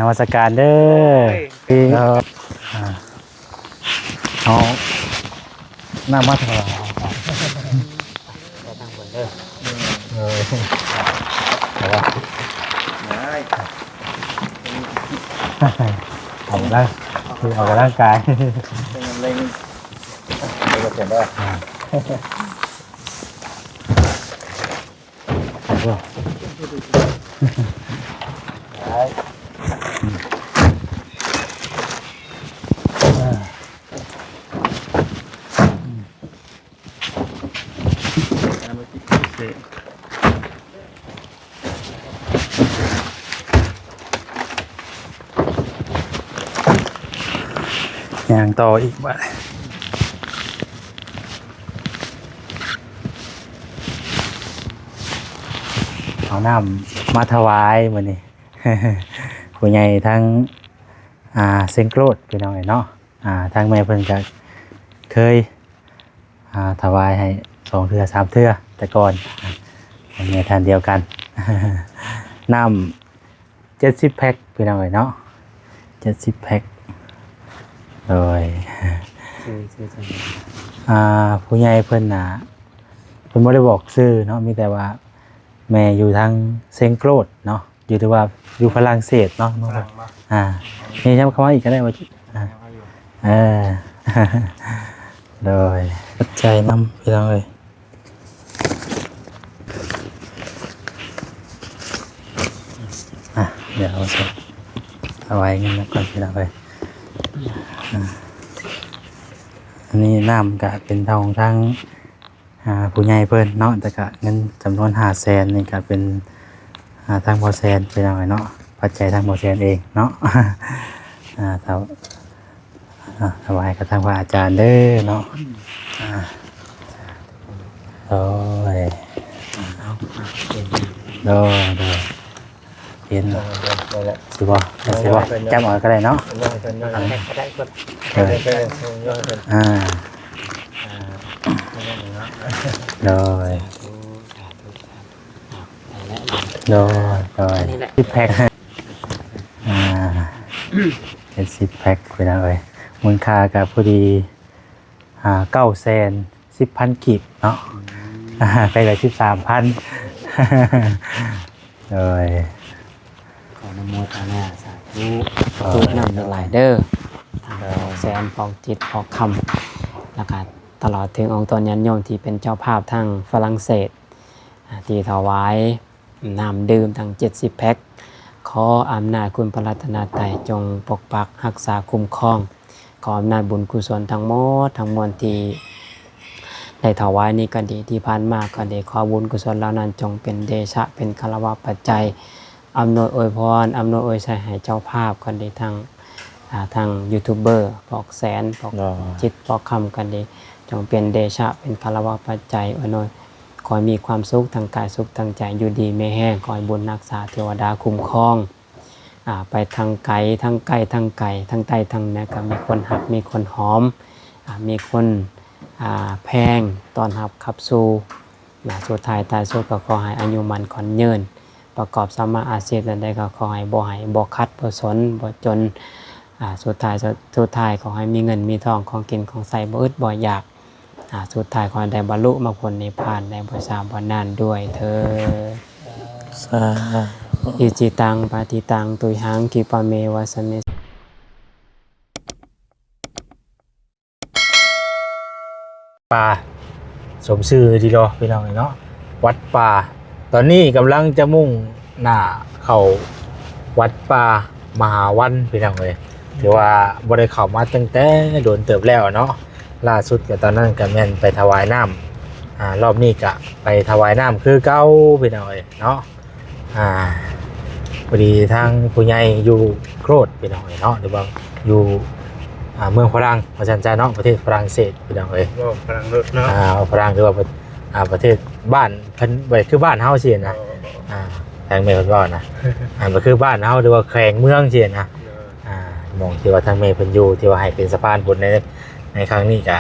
ນະມັດສະການເດີ ໂອ້ຍ ພີ່ນ້ອງ ເອົານ້ຳມາຖວາຍ ໄປທາງເພິ່ນເດີ ເອີ ເອົາວະ ໄດ້ ອອກກຳລັງ ອອກກຳລັງກາຍ ເປັນມະເລັງ ເປັນມະເລັງ ຍ່າງຕໍ່ອີກບາດ ເອົານ້ຳມາຖວາຍມື້ນີ້ ຜູ້ໃຫຍ່ທາງ ອ່າ ເຊງໂກຣດ ພີ່ນ້ອງເອີຍເນາະ ອ່າ ທາງແມ່ເພິ່ນກະເຄີຍ ອ່າ ຖວາຍໃຫ້ສອງເທື່ອສາມເທື່ອແຕ່ກ່ອນ ອ່າ ແມ່ທ່ານດຽວກັນ ນ້ຳເຈັດສິບແພັກ ພີ່ນ້ອງເອີຍເນາະ ເຈັດສິບແພັກ ໂດຍ ຊື່ ຊື່ ຊື່ ອ່າ ຜູ້ໃຫຍ່ເພິ່ນນະ ເພິ່ນບໍ່ໄດ້ບອກຊື່ເນາະ ມີແຕ່ວ່າແມ່ຢູ່ທາງເຊງໂກຣດເນາະ ຢູ່ ຫຼືວ່າຢູ່ຝຣັ່ງເສດເນາະ ຝຣັ່ງເນາະ ອ່າ ນີ້ນຳເຂົ້າມາອີກກໍໄດ້ວ່າ ອ່າ ເອີ ໂດຍ ຂອບໃຈນຳ ພີ່ນ້ອງເອີຍ ອ່ະ ດຽວເອົາໄວ້ເງິນນຳກ່ອນ ພີ່ນ້ອງເອີຍ ອ່າ ອັນນີ້ນ້ຳກະເປັນຂອງທາງ ອ່າ ຜູ້ໃຫຍ່ເພິ່ນເນາະ ແຕ່ກະເງິນຈຳນວນຫ້າແສນນີ້ກະເປັນ ອ່າ ທາງບໍ່ແຊນ ພີ່ນ້ອງເອີຍເນາະ ປັດໄຈທາງບໍ່ແຊນເອງເນາະ ອ່າ ຖະ ອ່າ ຖວາຍກັບທາງພະອາຈານເດີເນາະ ອ່າ ໂດຍ ເອົາ ໂດຍ ໂດຍ ເຫັນ ເອີ ໄດ້ລະ ຊິບໍ່ ຊິບໍ່ ໄດ້ລະ ຈັບເອົາກໍໄດ້ເນາະ ເອີ ເອີ ເອີ ເອີ ເອີ ເອີ ເອີ ອ່າ ເອີ ໂດຍ ໂດຍ ໂດຍ ສິບແພັກ ອ່າ ເປັນສິບແພັກ ພີ່ນ້ອງເອີຍ ມູນຄ່າກໍພໍດີ ອ່າ ເກົ້າແສນສິບພັນກີບເນາະ ອືມ ອ່າ ໃກ້ຈະສິບສາມພັນ ໂດຍ ຂໍອະນຸໂມທະນາສາທຸ ໂດຍ ທຸກນຳຫຼາຍໆເດີ ໂດຍ ແສນພອກຈິດພອກຄຳ ແລ້ວກະຕະຫຼອດເຖິງອອກຕົນຍາດໂຍມທີ່ເປັນເຈົ້າພາບທາງຝຣັ່ງເສດ ອ່າ ທີ່ຖວາຍນ້ຳດື່ມທັງເຈັດສິບແພັກ ຂໍອຳນາດຄຸນພະລັດຕະນະໄຕຈົ່ງປົກປັກຮັກສາຄຸ້ມຄອງ ຂໍອຳນາດບຸນກຸສົນທັງໝົດທັງມວນທີ່ໄດ້ຖວາຍນີ້ກໍດີ ທີ່ຜ່ານມາກໍດີ ຂໍບຸນກຸສົນເຫຼົ່ານັ້ນຈົ່ງເປັນເດຊະ ເປັນຄາລະວະປັດໄຈ ອຳນວຍອວຍພອນ ອຳນວຍອວຍໄຊໃຫ້ເຈົ້າພາບກໍດີ ທັງ ອ່າ ທັງຢູທູບເບີ ພອກແສນ ພອກ ໂດຍ ຈິດ ພອກຄຳກໍດີ ຈົ່ງເປັນເດຊະ ເປັນຄາລະວະປັດໄຈ ອຳນວຍ ຂໍໃຫ້ມີຄວາມສຸກທາງກາຍ ສຸກທາງໃຈ ຢູ່ດີມີແຮງ ຂໍໃຫ້ບຸນຮັກສາ ເທວະດາຄຸ້ມຄອງ ອ່າ ໄປທາງໄກ ທາງໃກ້ ທາງໄກ ທາງໃຕ້ ທາງເໜືອ ກໍມີຄົນຮັກ ມີຄົນຫອມ ອ່າ ມີຄົນ ອ່າ ແພງ ຕ້ອນຮັບຂັບສູ່ ນະ ສຸດທ້າຍທ້າຍສຸດກໍຂໍໃຫ້ອາຍຸໝັ້ນຂວັນຍືນ ປະກອບສຳມາອາຊີບອັນໃດກໍຂໍໃຫ້ບໍ່ໃຫ້ ບໍ່ຂັດ ບໍ່ສົນ ບໍ່ຈົນ ອ່າ ສຸດທ້າຍ ສຸດທ້າຍຂໍໃຫ້ມີເງິນມີທອງ ຂອງກິນຂອງໃຊ້ບໍ່ອຶດບໍ່ຢາກ ອ່າ ສຸດທ້າຍຂໍໃຫ້ໄດ້ບັນລຸມາຜົນນິບພານໃນບໍ່ຊ້າບໍ່ນານດ້ວຍເທີ້ນ. ສາທຸ. ອິຈິຕັງ ປະຕິຕັງ ຕຸມຫັງ ຄີປະເມ ວະສະມິ ປ່າ ສົມຊື່ດີເນາະ ພີ່ນ້ອງເອີຍເນາະ ວັດປ່າ. ຕອນນີ້ກຳລັງຈະມຸ່ງໜ້າເຂົ້າວັດປ່າມະຫາວັນ ພີ່ນ້ອງເອີຍ ຖືວ່າບໍ່ໄດ້ເຂົ້າມາຕັ້ງແຕ່ດົນເຕີບແລ້ວເນາະ. ລ່າສຸດກໍຕອນນັ້ນກໍແມ່ນໄປຖວາຍນ້ຳ ອ່າ ລອບນີ້ກໍໄປຖວາຍນ້ຳຄືເກົ່າ ພີ່ນ້ອງເອີຍເນາະ. ອ່າ ພໍດີທາງຜູ້ໃຫຍ່ຢູ່ໂຄຣດ ພີ່ນ້ອງເອີຍເນາະ ຫຼືວ່າຢູ່ ອ່າ ເມືອງຝຣັ່ງວ່າຊັ້ນຊະເນາະ ປະເທດຝຣັ່ງເສດ ພີ່ນ້ອງເອີຍ ເວົ້າຝຣັ່ງໂລດເນາະ ອ່າ ເວົ້າຝຣັ່ງ ຫຼືວ່າ ອ່າ ປະເທດບ້ານເພິ່ນ ຄືບ້ານເຮົາຊີ້ນະ ອ່າ ທາງແມ່ເພິ່ນເວົ້ານະ ອ່າ ກໍຄືບ້ານເຮົາ ຫຼືວ່າແຂວງເມືອງຊີ້ນະ ອ່າ ໝ່ອງທີ່ວ່າທາງແມ່ເພິ່ນຢູ່ ທີ່ວ່າໃຫ້ເປັນສະພານບຸນໃນ ໃນຄັ້ງນີ້ກະ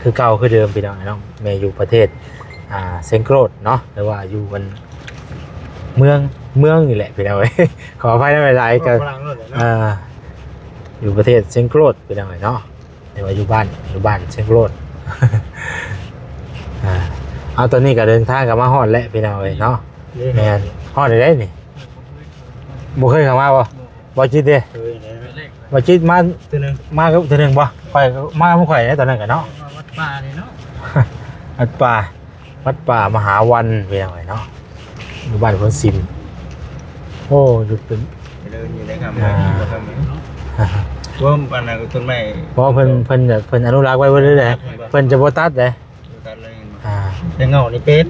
ຄືເກົ່າຄືເດີມ ພີ່ນ້ອງເນາະ. ແມ່ຢູ່ປະເທດ ອ່າ ເຊງໂກຣດເນາະ ຫຼືວ່າຢູ່ອັນເມືອງ ເມືອງນີ້ແຫຼະພີ່ນ້ອງເອີຍ ຂໍອະໄພນຳຫຼາຍໆ ກໍ ເວົ້າຝຣັ່ງໂລດແຫຼະເນາະ ອ່າ ຢູ່ປະເທດຊຽງໂກລດພີ່ນ້ອງເອີຍເນາະ ແຕ່ວ່າຢູ່ບ້ານ ຢູ່ບ້ານຊຽງໂກລດ ອ່າ ເອົາ ຕອນນີ້ກໍເດີນທາງກໍມາຮອດແລ້ວພີ່ນ້ອງເອີຍເນາະ ແມ່ນ ຮອດແລ້ວເດ້ນີ້ ບໍ່ເຄີຍເຂົ້າມາບໍ່? ບໍ່ ບໍ່ຈິດເດ້ ເຄີຍແລ້ວ ບໍ່ຈິດມາເທື່ອໜຶ່ງ ມາເທື່ອໜຶ່ງບໍ່? ຂ້ອຍມານຳຂ້ອຍເດ້ຕອນນັ້ນກໍເນາະ ມາວັດປ່ານີ້ເນາະ ວັດປ່າ ວັດປ່າມະຫາວັນ ພີ່ນ້ອງເອີຍເນາະ ຢູ່ບ້ານໂພນຊິມ ໂອ້ ຢູ່ເປັນ ເດີນຢູ່ໃນຄຳ ອ່າ ເດີນຢູ່ໃນຄຳເນາະ ເບິ່ງປານນັ້ນກໍຕົ້ນໄມ້ ເພາະເພິ່ນ ເພິ່ນ ເພິ່ນອະນຸລັກໄວ້ເບິດເລີຍເດ້ ເພິ່ນຈະບໍ່ຕັດເດ້ ບໍ່ຕັດເລີຍ ອ່າ ແຕ່ເຫງົານີ້ເປັນ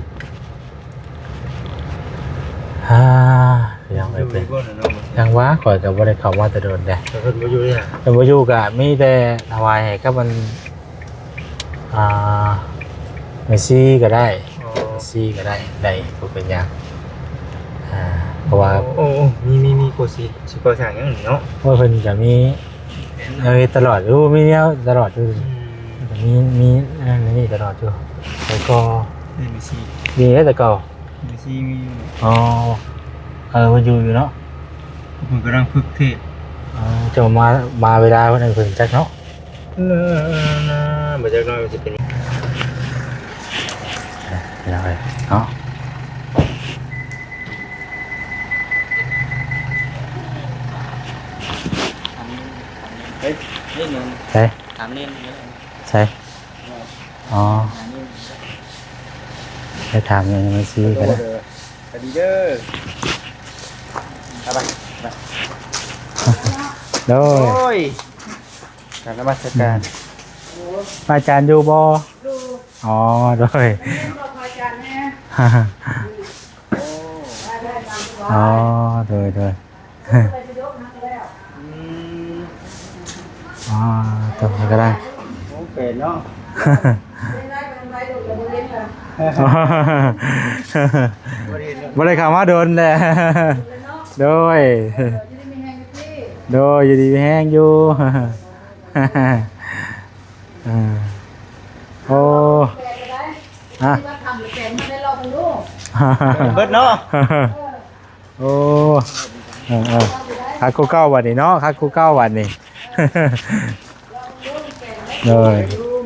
ອ່າ ພີ່ນ້ອງເອີຍ ເປັນ ຢູ່ບໍ່ເນາະ ຈັ່ງວ່າຂ້ອຍກໍບໍ່ໄດ້ເຂົ້າມາແຕ່ດົນເດ້ ເພິ່ນບໍ່ຢູ່ເດ້ ເພິ່ນບໍ່ຢູ່ກໍມີແຕ່ຖວາຍໃຫ້ກັບອັນ ອ່າ ແມ່ຊີກໍໄດ້ ອໍ ແມ່ຊີກໍໄດ້ ໄດ້ ບໍ່ເປັນຫຍັງ ອ່າ ເພາະວ່າ ໂອ້ ໂອ້ ມີ ມີ ມີ ກໍຊິ ຊິກໍ່ສ້າງຫຍັງນີ້ເນາະ ໂອ້ຍ ເພິ່ນກໍມີແນວເຮັດຕະຫຼອດຢູ່ ມີແນວຕະຫຼອດຢູ່ ອືມ ມີ ມີອັນນີ້ຕະຫຼອດຢູ່ ແລ້ວກໍ ນີ້ແມ່ຊີ ມີແລ້ວແຕ່ເກົ່າ ແມ່ຊີມີຢູ່ ອໍ ເອີ ເພິ່ນຢູ່ຢູ່ເນາະ ເພິ່ນກຳລັງຝຶກເທດ ອໍ ເຈົ້າມາ ມາເວລາເພິ່ນ ເພິ່ນຈັກເນາະ ເອີ ບໍ່ຈັກເນາະ ຊິເປັນ ເນາະ ເອີຍ ນີ້ໜຶ່ງ ໃສ ຖາມນີ້ໜຶ່ງ ໃສ ອໍ ໄປຖາມແມ່ຊີກໍໄດ້ ສະບາຍດີເດີ ໄປ ໄປ ໂດຍ ໂອ້ຍ ກາບນະມັດສະການ ອືມ ພະອາຈານຢູ່ບໍ່? ຢູ່ ອໍ ໂດຍ ໄປເບິ່ງພະອາຈານແດ່ ໂອ້ ໄດ້ ໄດ້ຕາມສະບາຍ ອໍ ໂດຍ ໂດຍ ອືມ ອໍ ຕົວກະໄດ້ ໂອ້ ເປັນເນາະ ບໍ່ໄດ້ເຂົ້າມາດົນແລ້ວ ໂດຍ ໂດຍ ຢູ່ດີມີແຮງຢູ່ ໂອ້ ຮະ ເບິດເນາະ ໂອ້ ເອີໆ ຄັກກວ່າເກົ່າບັດນີ້ເນາະ ຄັກກວ່າເກົ່າບັດນີ້ ໂດຍ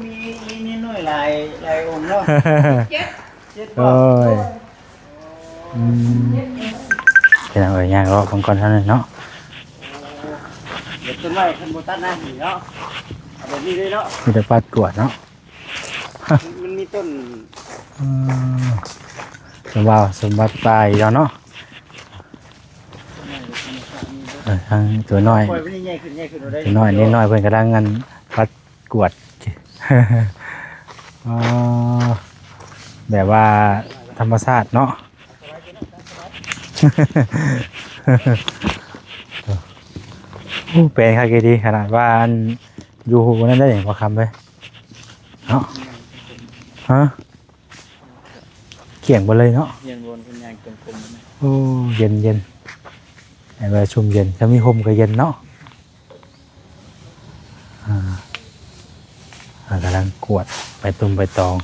ມີ ມີ ມີໜ້ອຍຫຼາຍ ຫຼາຍອົງເນາະ ເຈັດ ເຈັດ ໂດຍ ອືມ ພີ່ນ້ອງເອີຍ ຍ່າງເລາະເບິ່ງກ່ອນເທົ່ານັ້ນເນາະ ເຮັດຕົ້ນໄມ້ເພິ່ນບໍ່ຕັດນະ ນີ້ເນາະ ເອົາແບບນີ້ເລີຍເນາະ ມີແຕ່ປັດກວາດເນາະ ມັນມີຕົ້ນ ອືມ ສົມວ່າສົມບັດຕາຍແລ້ວເນາະ ເອີ ທາງຕົວນ້ອຍ ປອຍມັນໃຫຍ່ຂຶ້ນ ໃຫຍ່ຂຶ້ນ ຕົວນ້ອຍ ເດັກນ້ອຍເພິ່ນກຳລັງອັນ ປັດກວາດ ອໍ ແບບວ່າທຳມະຊາດເນາະ ໂອ້ ແປງຄັກອີ່ຫຼີ ຂະໜາດວ່າອັນ ຢູ່ຫັ້ນນັ້ນໄດ້ບໍ່ຄຳເລີຍ ເນາະ ຮະ ກ້ຽງເບິດເລີຍເນາະ ຍັງວົນເປັນຫຍັງກົມໆ ໂອ້ ເຢັນໆ ໃຫ້ວ່າຊຸ່ມເຢັນ ຖ້າມີຮົ່ມກໍເຢັນເນາະ ອ່າ ອ່າ ກຳລັງກວາດໃບຕຸ່ມໃບຕອງ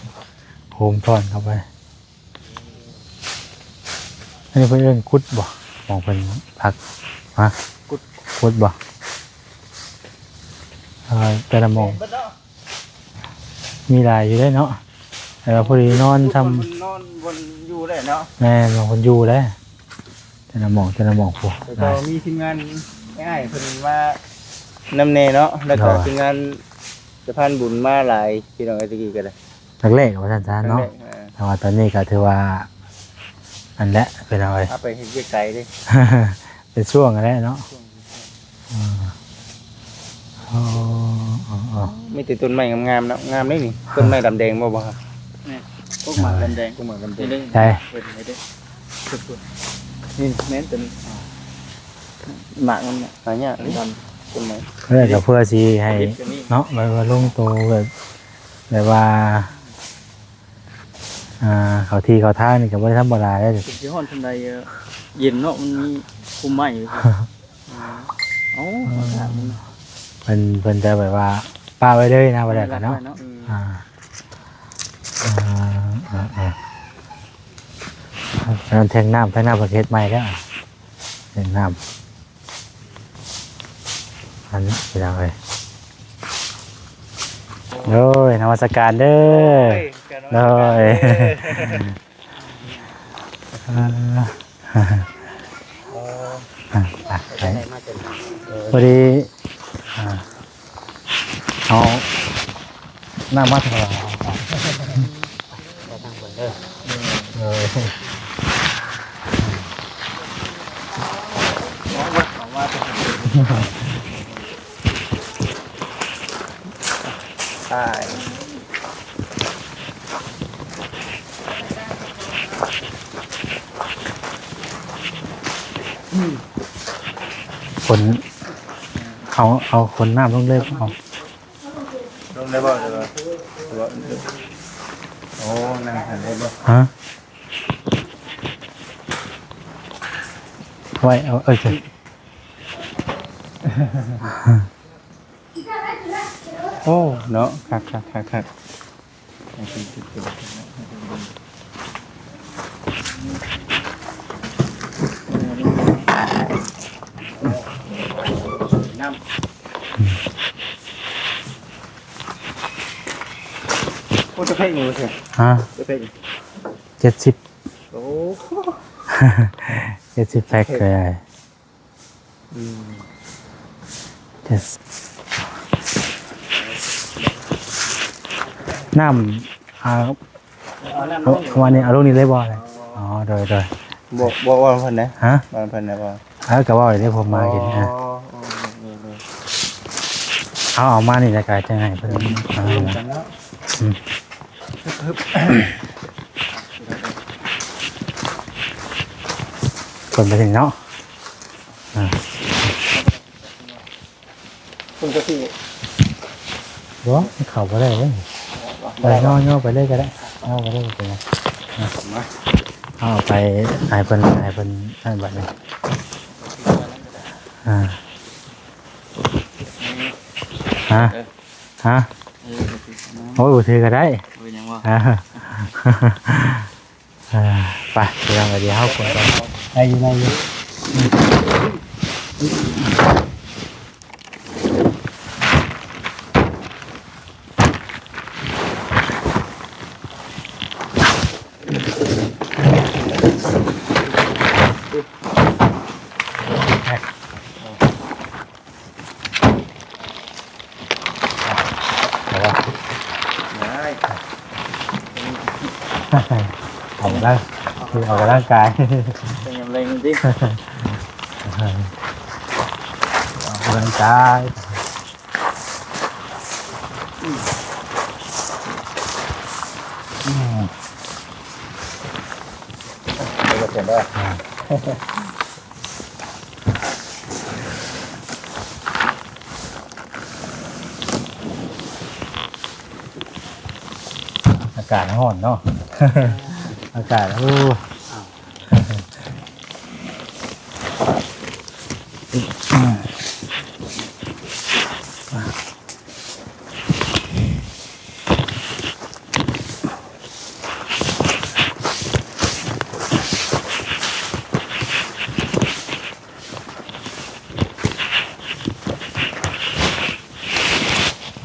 ໂຮມຖອນເຂົ້າໄປ ອັນນີ້ເພິ່ນເອີ້ນກຸດບໍ່? ໝ່ອງເພິ່ນພັກ ຮະ? ກຸດ ກຸດບໍ່? ເອີ ແຕ່ລະໝ່ອງ ມີຫຼາຍຢູ່ເດ້ເນາະ ແຕ່ວ່າພໍດີນອນຊ່ຳ ນອນບ່ອນຢູ່ໄດ້ເນາະ ແມ່ນ ບ່ອນຢູ່ໄດ້ ແຕ່ລະໝ່ອງ ແຕ່ລະໝ່ອງພຸ້ນ ແລ້ວກໍມີທີມງານອ້າຍເພິ່ນມານຳແດ່ເນາະ ແລ້ວກໍ ໂດຍ ທີມງານສະພານບຸນມາຫຼາຍ ພີ່ນ້ອງເອີຍ ແຕ່ກີ້ກໍໄດ້ ແລກໆ ວ່າຊັ້ນຊະເນາະ ແລກໆ ອ່າ ແຕ່ວ່າຕອນນີ້ກໍຖືວ່າ ອັນແຫຼະ ພີ່ນ້ອງເອີຍ ເອົາໄປເຮັດວຽກໄກເດ້ ເປັນຊ່ວງຫັ້ນແຫຼະເນາະ ຊ່ວງ ອ່າ ອໍ ມີແຕ່ຕົ້ນໄມ້ງາມໆ ເນາະ ງາມເດ້ນີ້ ຕົ້ນໄມ້ດຳແດງບໍ່ ບໍ່ ແມ່ນ ພວກໝາກດຳແດງ ພວກໝາກດຳແດງ ໃສ ເຫັນໄດ້ເດ້ ນີ້ແມ່ນຕົ້ນ ໝາກມັນຫາຍາກເດ້ ດຳ ຕົ້ນໄມ້ ເພື່ອ ກໍເພື່ອຊິໃຫ້ເນາະ ແບບວ່າລົງໂຕ ແບບ ແບບວ່າ ອ່າ ເຂົ້າທີ່ເຂົ້າທາງນີ້ກໍບໍ່ໄດ້ທຳມະດາເດ້ ຊິຮ້ອນສ່ຳໃດ ເຢັນເນາະ ມັນມີພຸ່ມໄມ້ຢູ່ ເອົາ ເອີ ເອົາ ເພິ່ນ ເພິ່ນຈະແບບວ່າປະໄວ້ເລີຍນະ ບໍ່ໄດ້ກັນເນາະ ເອີ ອ່າ ອ່າ ອ່າ ແທງນ້ຳ ແທງນ້ຳເພິ່ນເຮັດໃໝ່ແລ້ວ ເປັນນ້ຳ ອັນນີ້ພີ່ນ້ອງເອີຍ ໂດຍ ນະມັດສະການເດີ ໂດຍ ອ່າ ອ່າ ໄປ ພໍດີ ອ່າ ເອົານ້ຳມາຖວາຍ ໄປທາງເພິ່ນເດີ ເອີ ໄປ ຄົນ ເອົາ ເອົາຄົນນ້ຳລົງເລີຍ ເອົາ ລົງໄດ້ບໍ່? ໂອ້ ນັ່ງຫັ້ນໄດ້ບໍ່? ຮະ? ໄວ້ ເອົາ ເອີ ໂອ້ ເນາະ ຄັກໆໆໆ. ໂອ້ ຈະເພັກນີ້ບໍ່ເຊື່ອ ຮະ ຈະເພັກນີ້ ເຈັດສິບ ໂອ້ ເຈັດສິບແພັກ ເຄີຍ ອືມ ເຈັດສິບ ນ້ຳ ອ່າ ເອົານ້ຳ ເອົາ ເອົາມານີ້ ເອົາລົງນີ້ເລີຍບໍ່? ອໍ ອໍ ໂດຍ ໂດຍ ບອກ ບອກວ່າເພິ່ນນະ ຮະ ວ່າເພິ່ນນະບໍ່? ເອີ ກໍເວົ້າເດ້ ຜົມມາກິນ ອໍ ເອີ ເອີ ເອີ ເອີ ເອົາ ເອົາມານີ້ແລ້ວກໍຈັ່ງໃຫ້ເພິ່ນ ອືມ ເອົາ ອືມ ເພິ່ນໄປເຖິງເນາະ ອ່າ ເພິ່ນກໍຊິ ບໍ່ ເຂົ້າບໍ່ໄດ້ເດ້ ບໍ່ ບໍ່ໄດ້ ຍໍ ຍໍໄປເລີຍກໍໄດ້ ຍໍໄປເລີຍກໍໄດ້ ມາ ເອົາໄປໃຫ້ເພິ່ນ ໃຫ້ເພິ່ນນັ້ນບັດນີ້ ອ່າ ຮະ ຮະ ເອີ ໂອ້ຍ ບໍ່ຖືກໍໄດ້ ບໍ່ເປັນຫຍັງບໍ່ ອ່າ ອ່າ ໄປ ພີ່ນ້ອງ ດຽວເຮົາຂົນໄປ ໄດ້ຢູ່ ໄດ້ຢູ່ ໄດ້ ອອກກຳລັງ ອອກກຳລັງກາຍ ເປັນຍາມແລງຕິ ອອກກຳລັງກາຍ ອືມ ອືມ ເດີ ເດີ ເດີ ອ່າ. ອາກາດຮ້ອນເນາະ ອາກາດ ໂອ້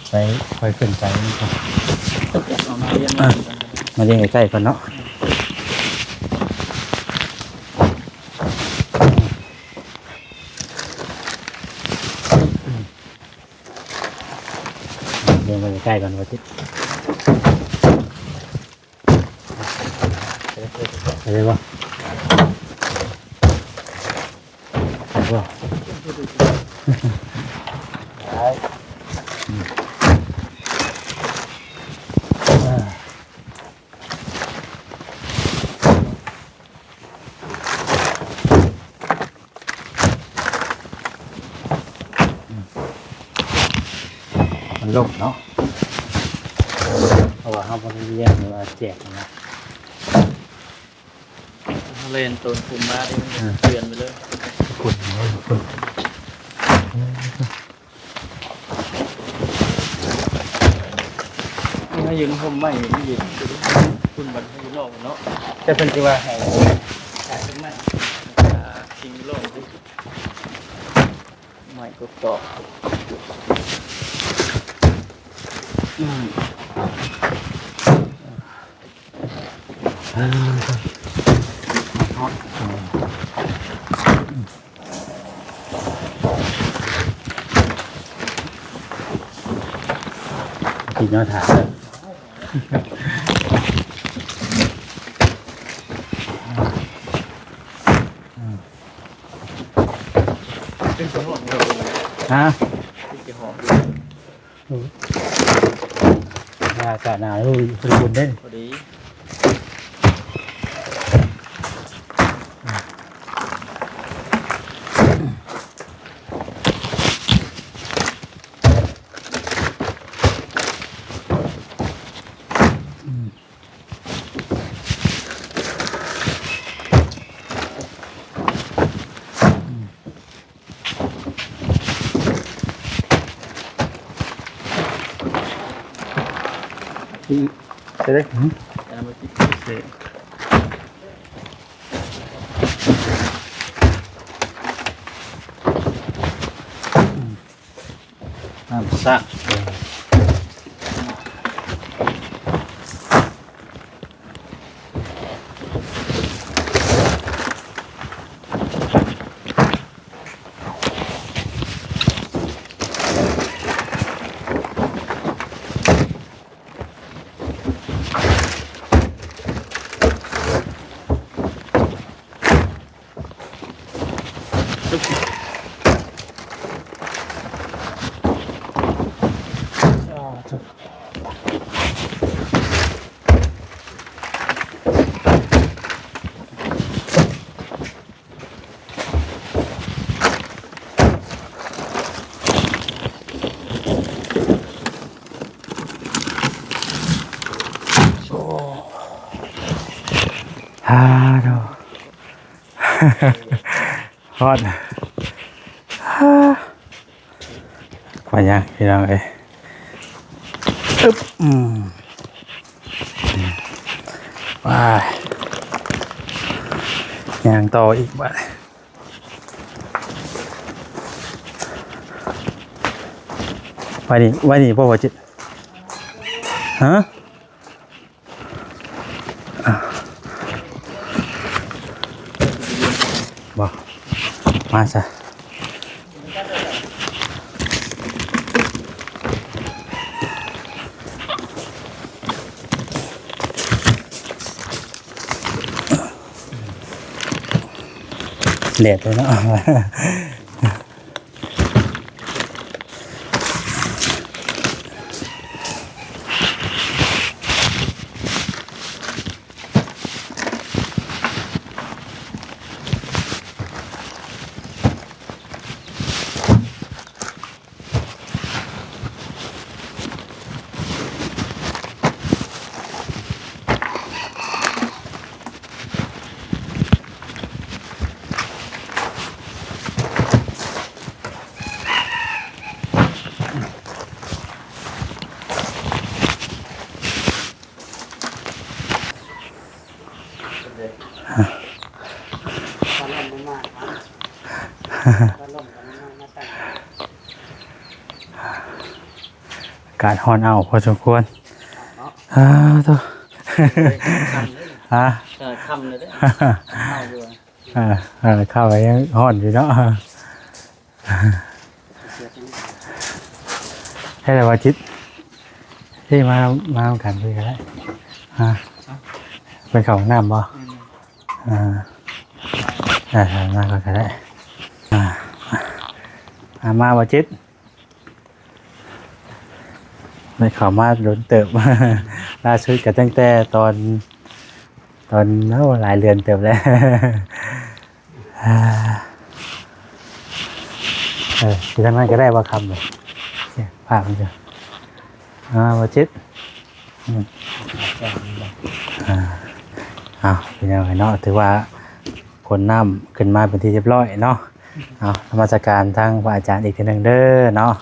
ໄປ ຄ່ອຍຂຶ້ນໄປ ເອົາມາລຽງ ອ່ະ ມາລຽງໃກ້ໆກ່ອນເນາະ ລຽງໄວ້ໃກ້ໆກ່ອນວ່າຊິ ໄປເລີຍບໍ່? ໄປບໍ່? ໄດ້ ອືມ ອ່າ. ມັນລົງເນາະ ເພາະວ່າເຮົາບໍ່ໄດ້ລຽງ ຫຼືວ່າແຈກນະ ເຮົາແລ່ນໂຕນຂຸມມານີ້ ມັນ ອ່າ ເຈື່ອນໄປເລີຍ ຂຸມເລີຍ ຂຸມ. ໃຫ້ຢູ່ໃນຮົ່ມໄມ້ມັນເຢັນ ຄຸນບັດໃຫ້ຢູ່ນອກເນາະ ແຕ່ເພິ່ນຊິວ່າໃຫ້ ອ່າ ກິນລອງດູ ໄມ້ກົກຕອກ ອືມ ກິນເນາະ ຖ້າ ຮະ? ອືມ ອາກາດໜາວ ເອີ ພໍດີບຸນເດ້ ພໍດີ. ອືມ ເອີ ນ້ຳສະ ຮອດ ກວ່າຫຍັງພີ່ນ້ອງເອີຍ ອຶບ ອືມ ໄປ ຍ່າງຕໍ່ອີກບາດ ໄວ້ນີ້ ໄວ້ນີ້ບໍ່ ບໍ່ຈິດ ຮະ? ບໍ່ ມາຊະ ແດດເລີຍເນາະ. ອາກາດຮ້ອນອ້າວພໍສົມຄວນ ເນາະ ອາໂທ້ ຄ່ຳເລີຍ ຮະ ເອີ ຄ່ຳເລີຍເດ້ ເອົາຢູ່ ເອີ ເອີ ເຂົ້າໄປຍັງຮ້ອນຢູ່ເນາະ. ໃຫ້ແລ້ວວ່າຈິດ ເອີ ມາ ມານຳກັນເລີຍກໍໄດ້ ຮະ ໄປເຂົ້າຫ້ອງນ້ຳບໍ່? ອືມ ອ່າ ອ່າ ມາກ່ອນກໍໄດ້ ອ່າ ອ່າ ມາບໍ່ຈິດ ໄດ້ເຂົ້າມາດົນເຕີບ ລ່າສຸດກໍຕັ້ງແຕ່ຕອນ ຕອນ ໂອ້ ຫຼາຍເດືອນເຕີບແລ້ວ. ອ່າ ເອີ ຢູ່ທາງນັ້ນກໍໄດ້ບໍ່ຄຳເລີຍ ພາບມັນຈະ ອ່າ ບໍ່ຈິດ ອືມ ອ່າ ເອົາ ພີ່ນ້ອງເນາະ ຖືວ່າຂົນນ້ຳຂຶ້ນມາເປັນທີ່ຮຽບຮ້ອຍເນາະ ເອົາ ນະມັດສະການທາງພະອາຈານອີກເທື່ອໜຶ່ງເດີເນາະ.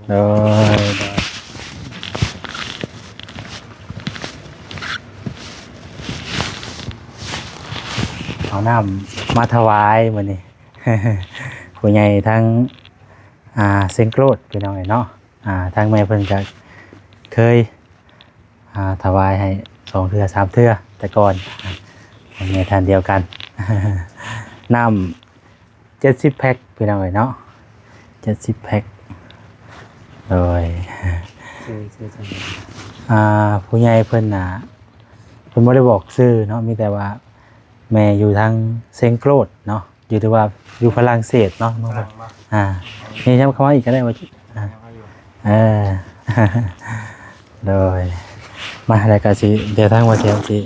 ໂດຍ ໂດຍ ເອົານ້ຳມາຖວາຍມື້ນີ້ ຜູ້ໃຫຍ່ທາງ ອ່າ ເຊງໂກຣດ ພີ່ນ້ອງເອີຍເນາະ. ອ່າ ທາງແມ່ເພິ່ນກໍເຄີຍ ອ່າ ຖວາຍໃຫ້ສອງເທື່ອສາມເທື່ອແຕ່ກ່ອນ. ອ່າ ແມ່ທ່ານດຽວກັນ. ນ້ຳເຈັດສິບແພັກ ພີ່ນ້ອງເອີຍເນາະ, ເຈັດສິບແພັກ. ໂດຍ ຊື່ ຊື່ ຊື່ ອ່າ ຜູ້ໃຫຍ່ເພິ່ນນະ ເພິ່ນບໍ່ໄດ້ບອກຊື່ເນາະ, ມີແຕ່ວ່າແມ່ຢູ່ທາງເຊງໂກຣດເນາະ. ຢູ່ ຫຼືວ່າຢູ່ຝຣັ່ງເສດເນາະ. ຝຣັ່ງເນາະ. ອ່າ ນີ້ ຍ້ຳເຂົ້າມາອີກກໍໄດ້ວ່າ ອ່າ ເອີ ໂດຍ ມາ ແລ້ວກໍຊິ ດຽວທາງບ່າວແຊມຊິ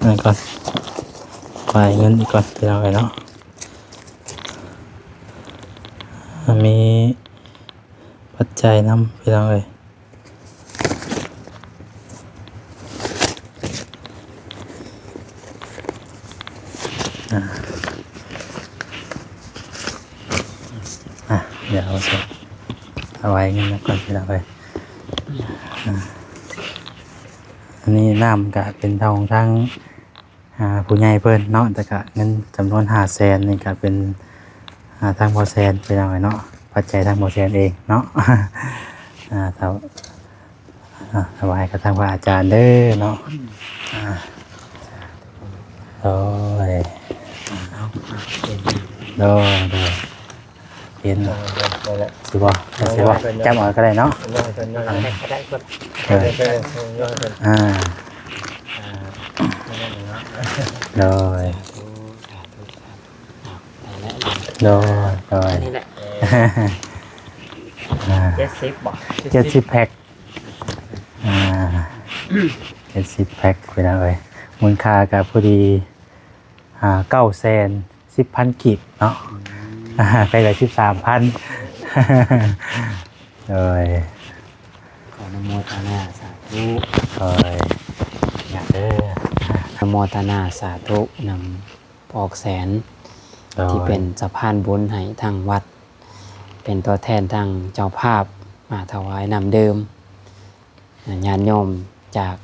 ນັ້ນກ່ອນ ຈ່າຍເງິນອີກກ່ອນ ພີ່ນ້ອງເອີຍເນາະ. ມີປັດໄຈນຳ ພີ່ນ້ອງເອີຍ. ອ່າ ອ່າ ດຽວເອົາໄວ້ເງິນກ່ອນ ພີ່ນ້ອງເອີຍ. ອ່າ ອັນນີ້ນ້ຳກະເປັນຂອງທາງ ອ່າ ຜູ້ໃຫຍ່ເພິ່ນເນາະ, ແຕ່ກະເງິນຈຳນວນຫ້າແສນນີ້ກະເປັນ ອ່າ ທາງບ່າວແຊມ ພີ່ນ້ອງເອີຍເນາະ, ປັດໄຈທາງບ່າວແຊມເອງເນາະ. ອ່າ ຖວາຍ ອ່າ ຖວາຍກັບທາງພະອາຈານເດີເນາະ. ອ່າ ໂດຍ ໂດຍ ໂດຍ ເຫັນ ເອີ ໄດ້ແລ້ວ ຊິບໍ່ ຊິບໍ່ ຈັບເອົາກໍໄດ້ເນາະ. ເອີ ເອີ ເອີ ອ່າ ອ່າ ໂດຍ ສາທຸ ສາທຸ ສາທຸ. ໂດຍ ໂດຍ ນີ້ແຫຼະ ອ່າ ເຈັດສິບບໍ່? ເຈັດສິບແພັກ ອ່າ ເຈັດສິບແພັກ ພີ່ນ້ອງເອີຍ. ມູນຄ່າກໍພໍດີ ອ່າ ເກົ້າແສນ ສິບພັນກີບເນາະ. ອືມ ອ່າ ໃກ້ໄດ້ສິບສາມພັນ. ໂດຍ ຂໍອະນຸໂມທະນາສາທຸ. ໂດຍ ຍາກເດີ ອະນຸໂມທະນາສາທຸນຳພໍ່ອອກແສນ ໂດຍ ທີ່ເປັນສະພານບຸນໃຫ້ທາງວັດ ເປັນຕົວແທນທາງເຈົ້າພາບມາຖວາຍນ້ຳດື່ມ ຍາດໂຍມຈາກ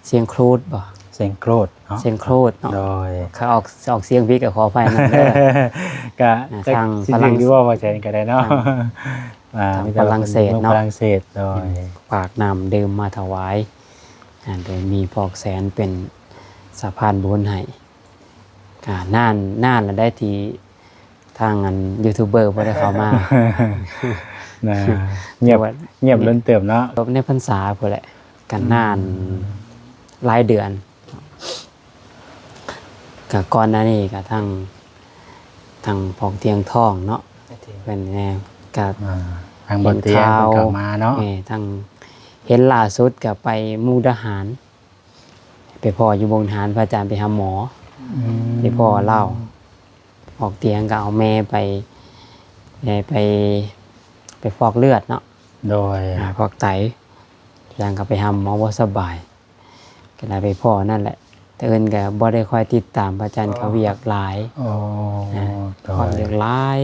ຊຽງໂຄຣດບໍ່? ຊຽງໂຄຣດເນາະ ຊຽງໂຄຣດເນາະ. ໂດຍ ຖ້າອອກ ອອກສຽງຜິດກໍຂໍອະໄພນຳເດີ. ກະ ອ່າ ທາງຝຣັ່ງເສດ ຫຼືວ່າວ່າແສນກໍໄດ້ເນາະ. ອ່າ ທາງຝຣັ່ງເສດເນາະ ຝຣັ່ງເສດ. ໂດຍ ອືມ ຝາກນ້ຳດື່ມມາຖວາຍ ອ່າ ໂດຍມີພໍ່ອອກແສນເປັນສະພານບຸນໃຫ້. ກະນານ ນານແລ້ວໄດ໋ທີ່ ທາງອັນຢູທູບເບີບໍ່ໄດ້ເຂົ້າມາ ນະ ງຽບ ງຽບດົນເຕີບເນາະ. ໃນພັນສາພຸ້ນແຫຼະ ກະນານ ອືມ ຫຼາຍເດືອນ. ກະກ່ອນໜ້ານີ້ກະທາງ ທາງພອກທຽງທອງເນາະ ໂອເຄ ເພິ່ນແນ່ ກະ ອ່າ ທາງບໍ່ເຕີຍເພິ່ນກໍມາເນາະ. ເອີ ທາງ ເຫັນລ່າສຸດກະໄປມຸກດາຫານ ໄປພໍ້ຢູ່ມຸກດາຫານ ພະອາຈານໄປຫາໝໍ ອືມ ໄປພໍ້ລາວ ອອກຕຽງກໍເອົາແມ່ໄປ ແມ່ໄປ ໄປຟອກເລືອດເນາະ. ໂດຍ ອ່າ ຟອກໄຕ ແລ້ວກໍໄປຫາໝໍບໍ່ສະບາຍ ກໍໄດ້ໄປພໍ້ນັ້ນແຫຼະ. ແຕ່ອື່ນກໍບໍ່ໄດ້ຄ່ອຍຕິດຕາມ ພະອາຈານກໍວຽກຫຼາຍ. ອໍ ອ່າ ໂດຍ ວຽກຫຼາຍ.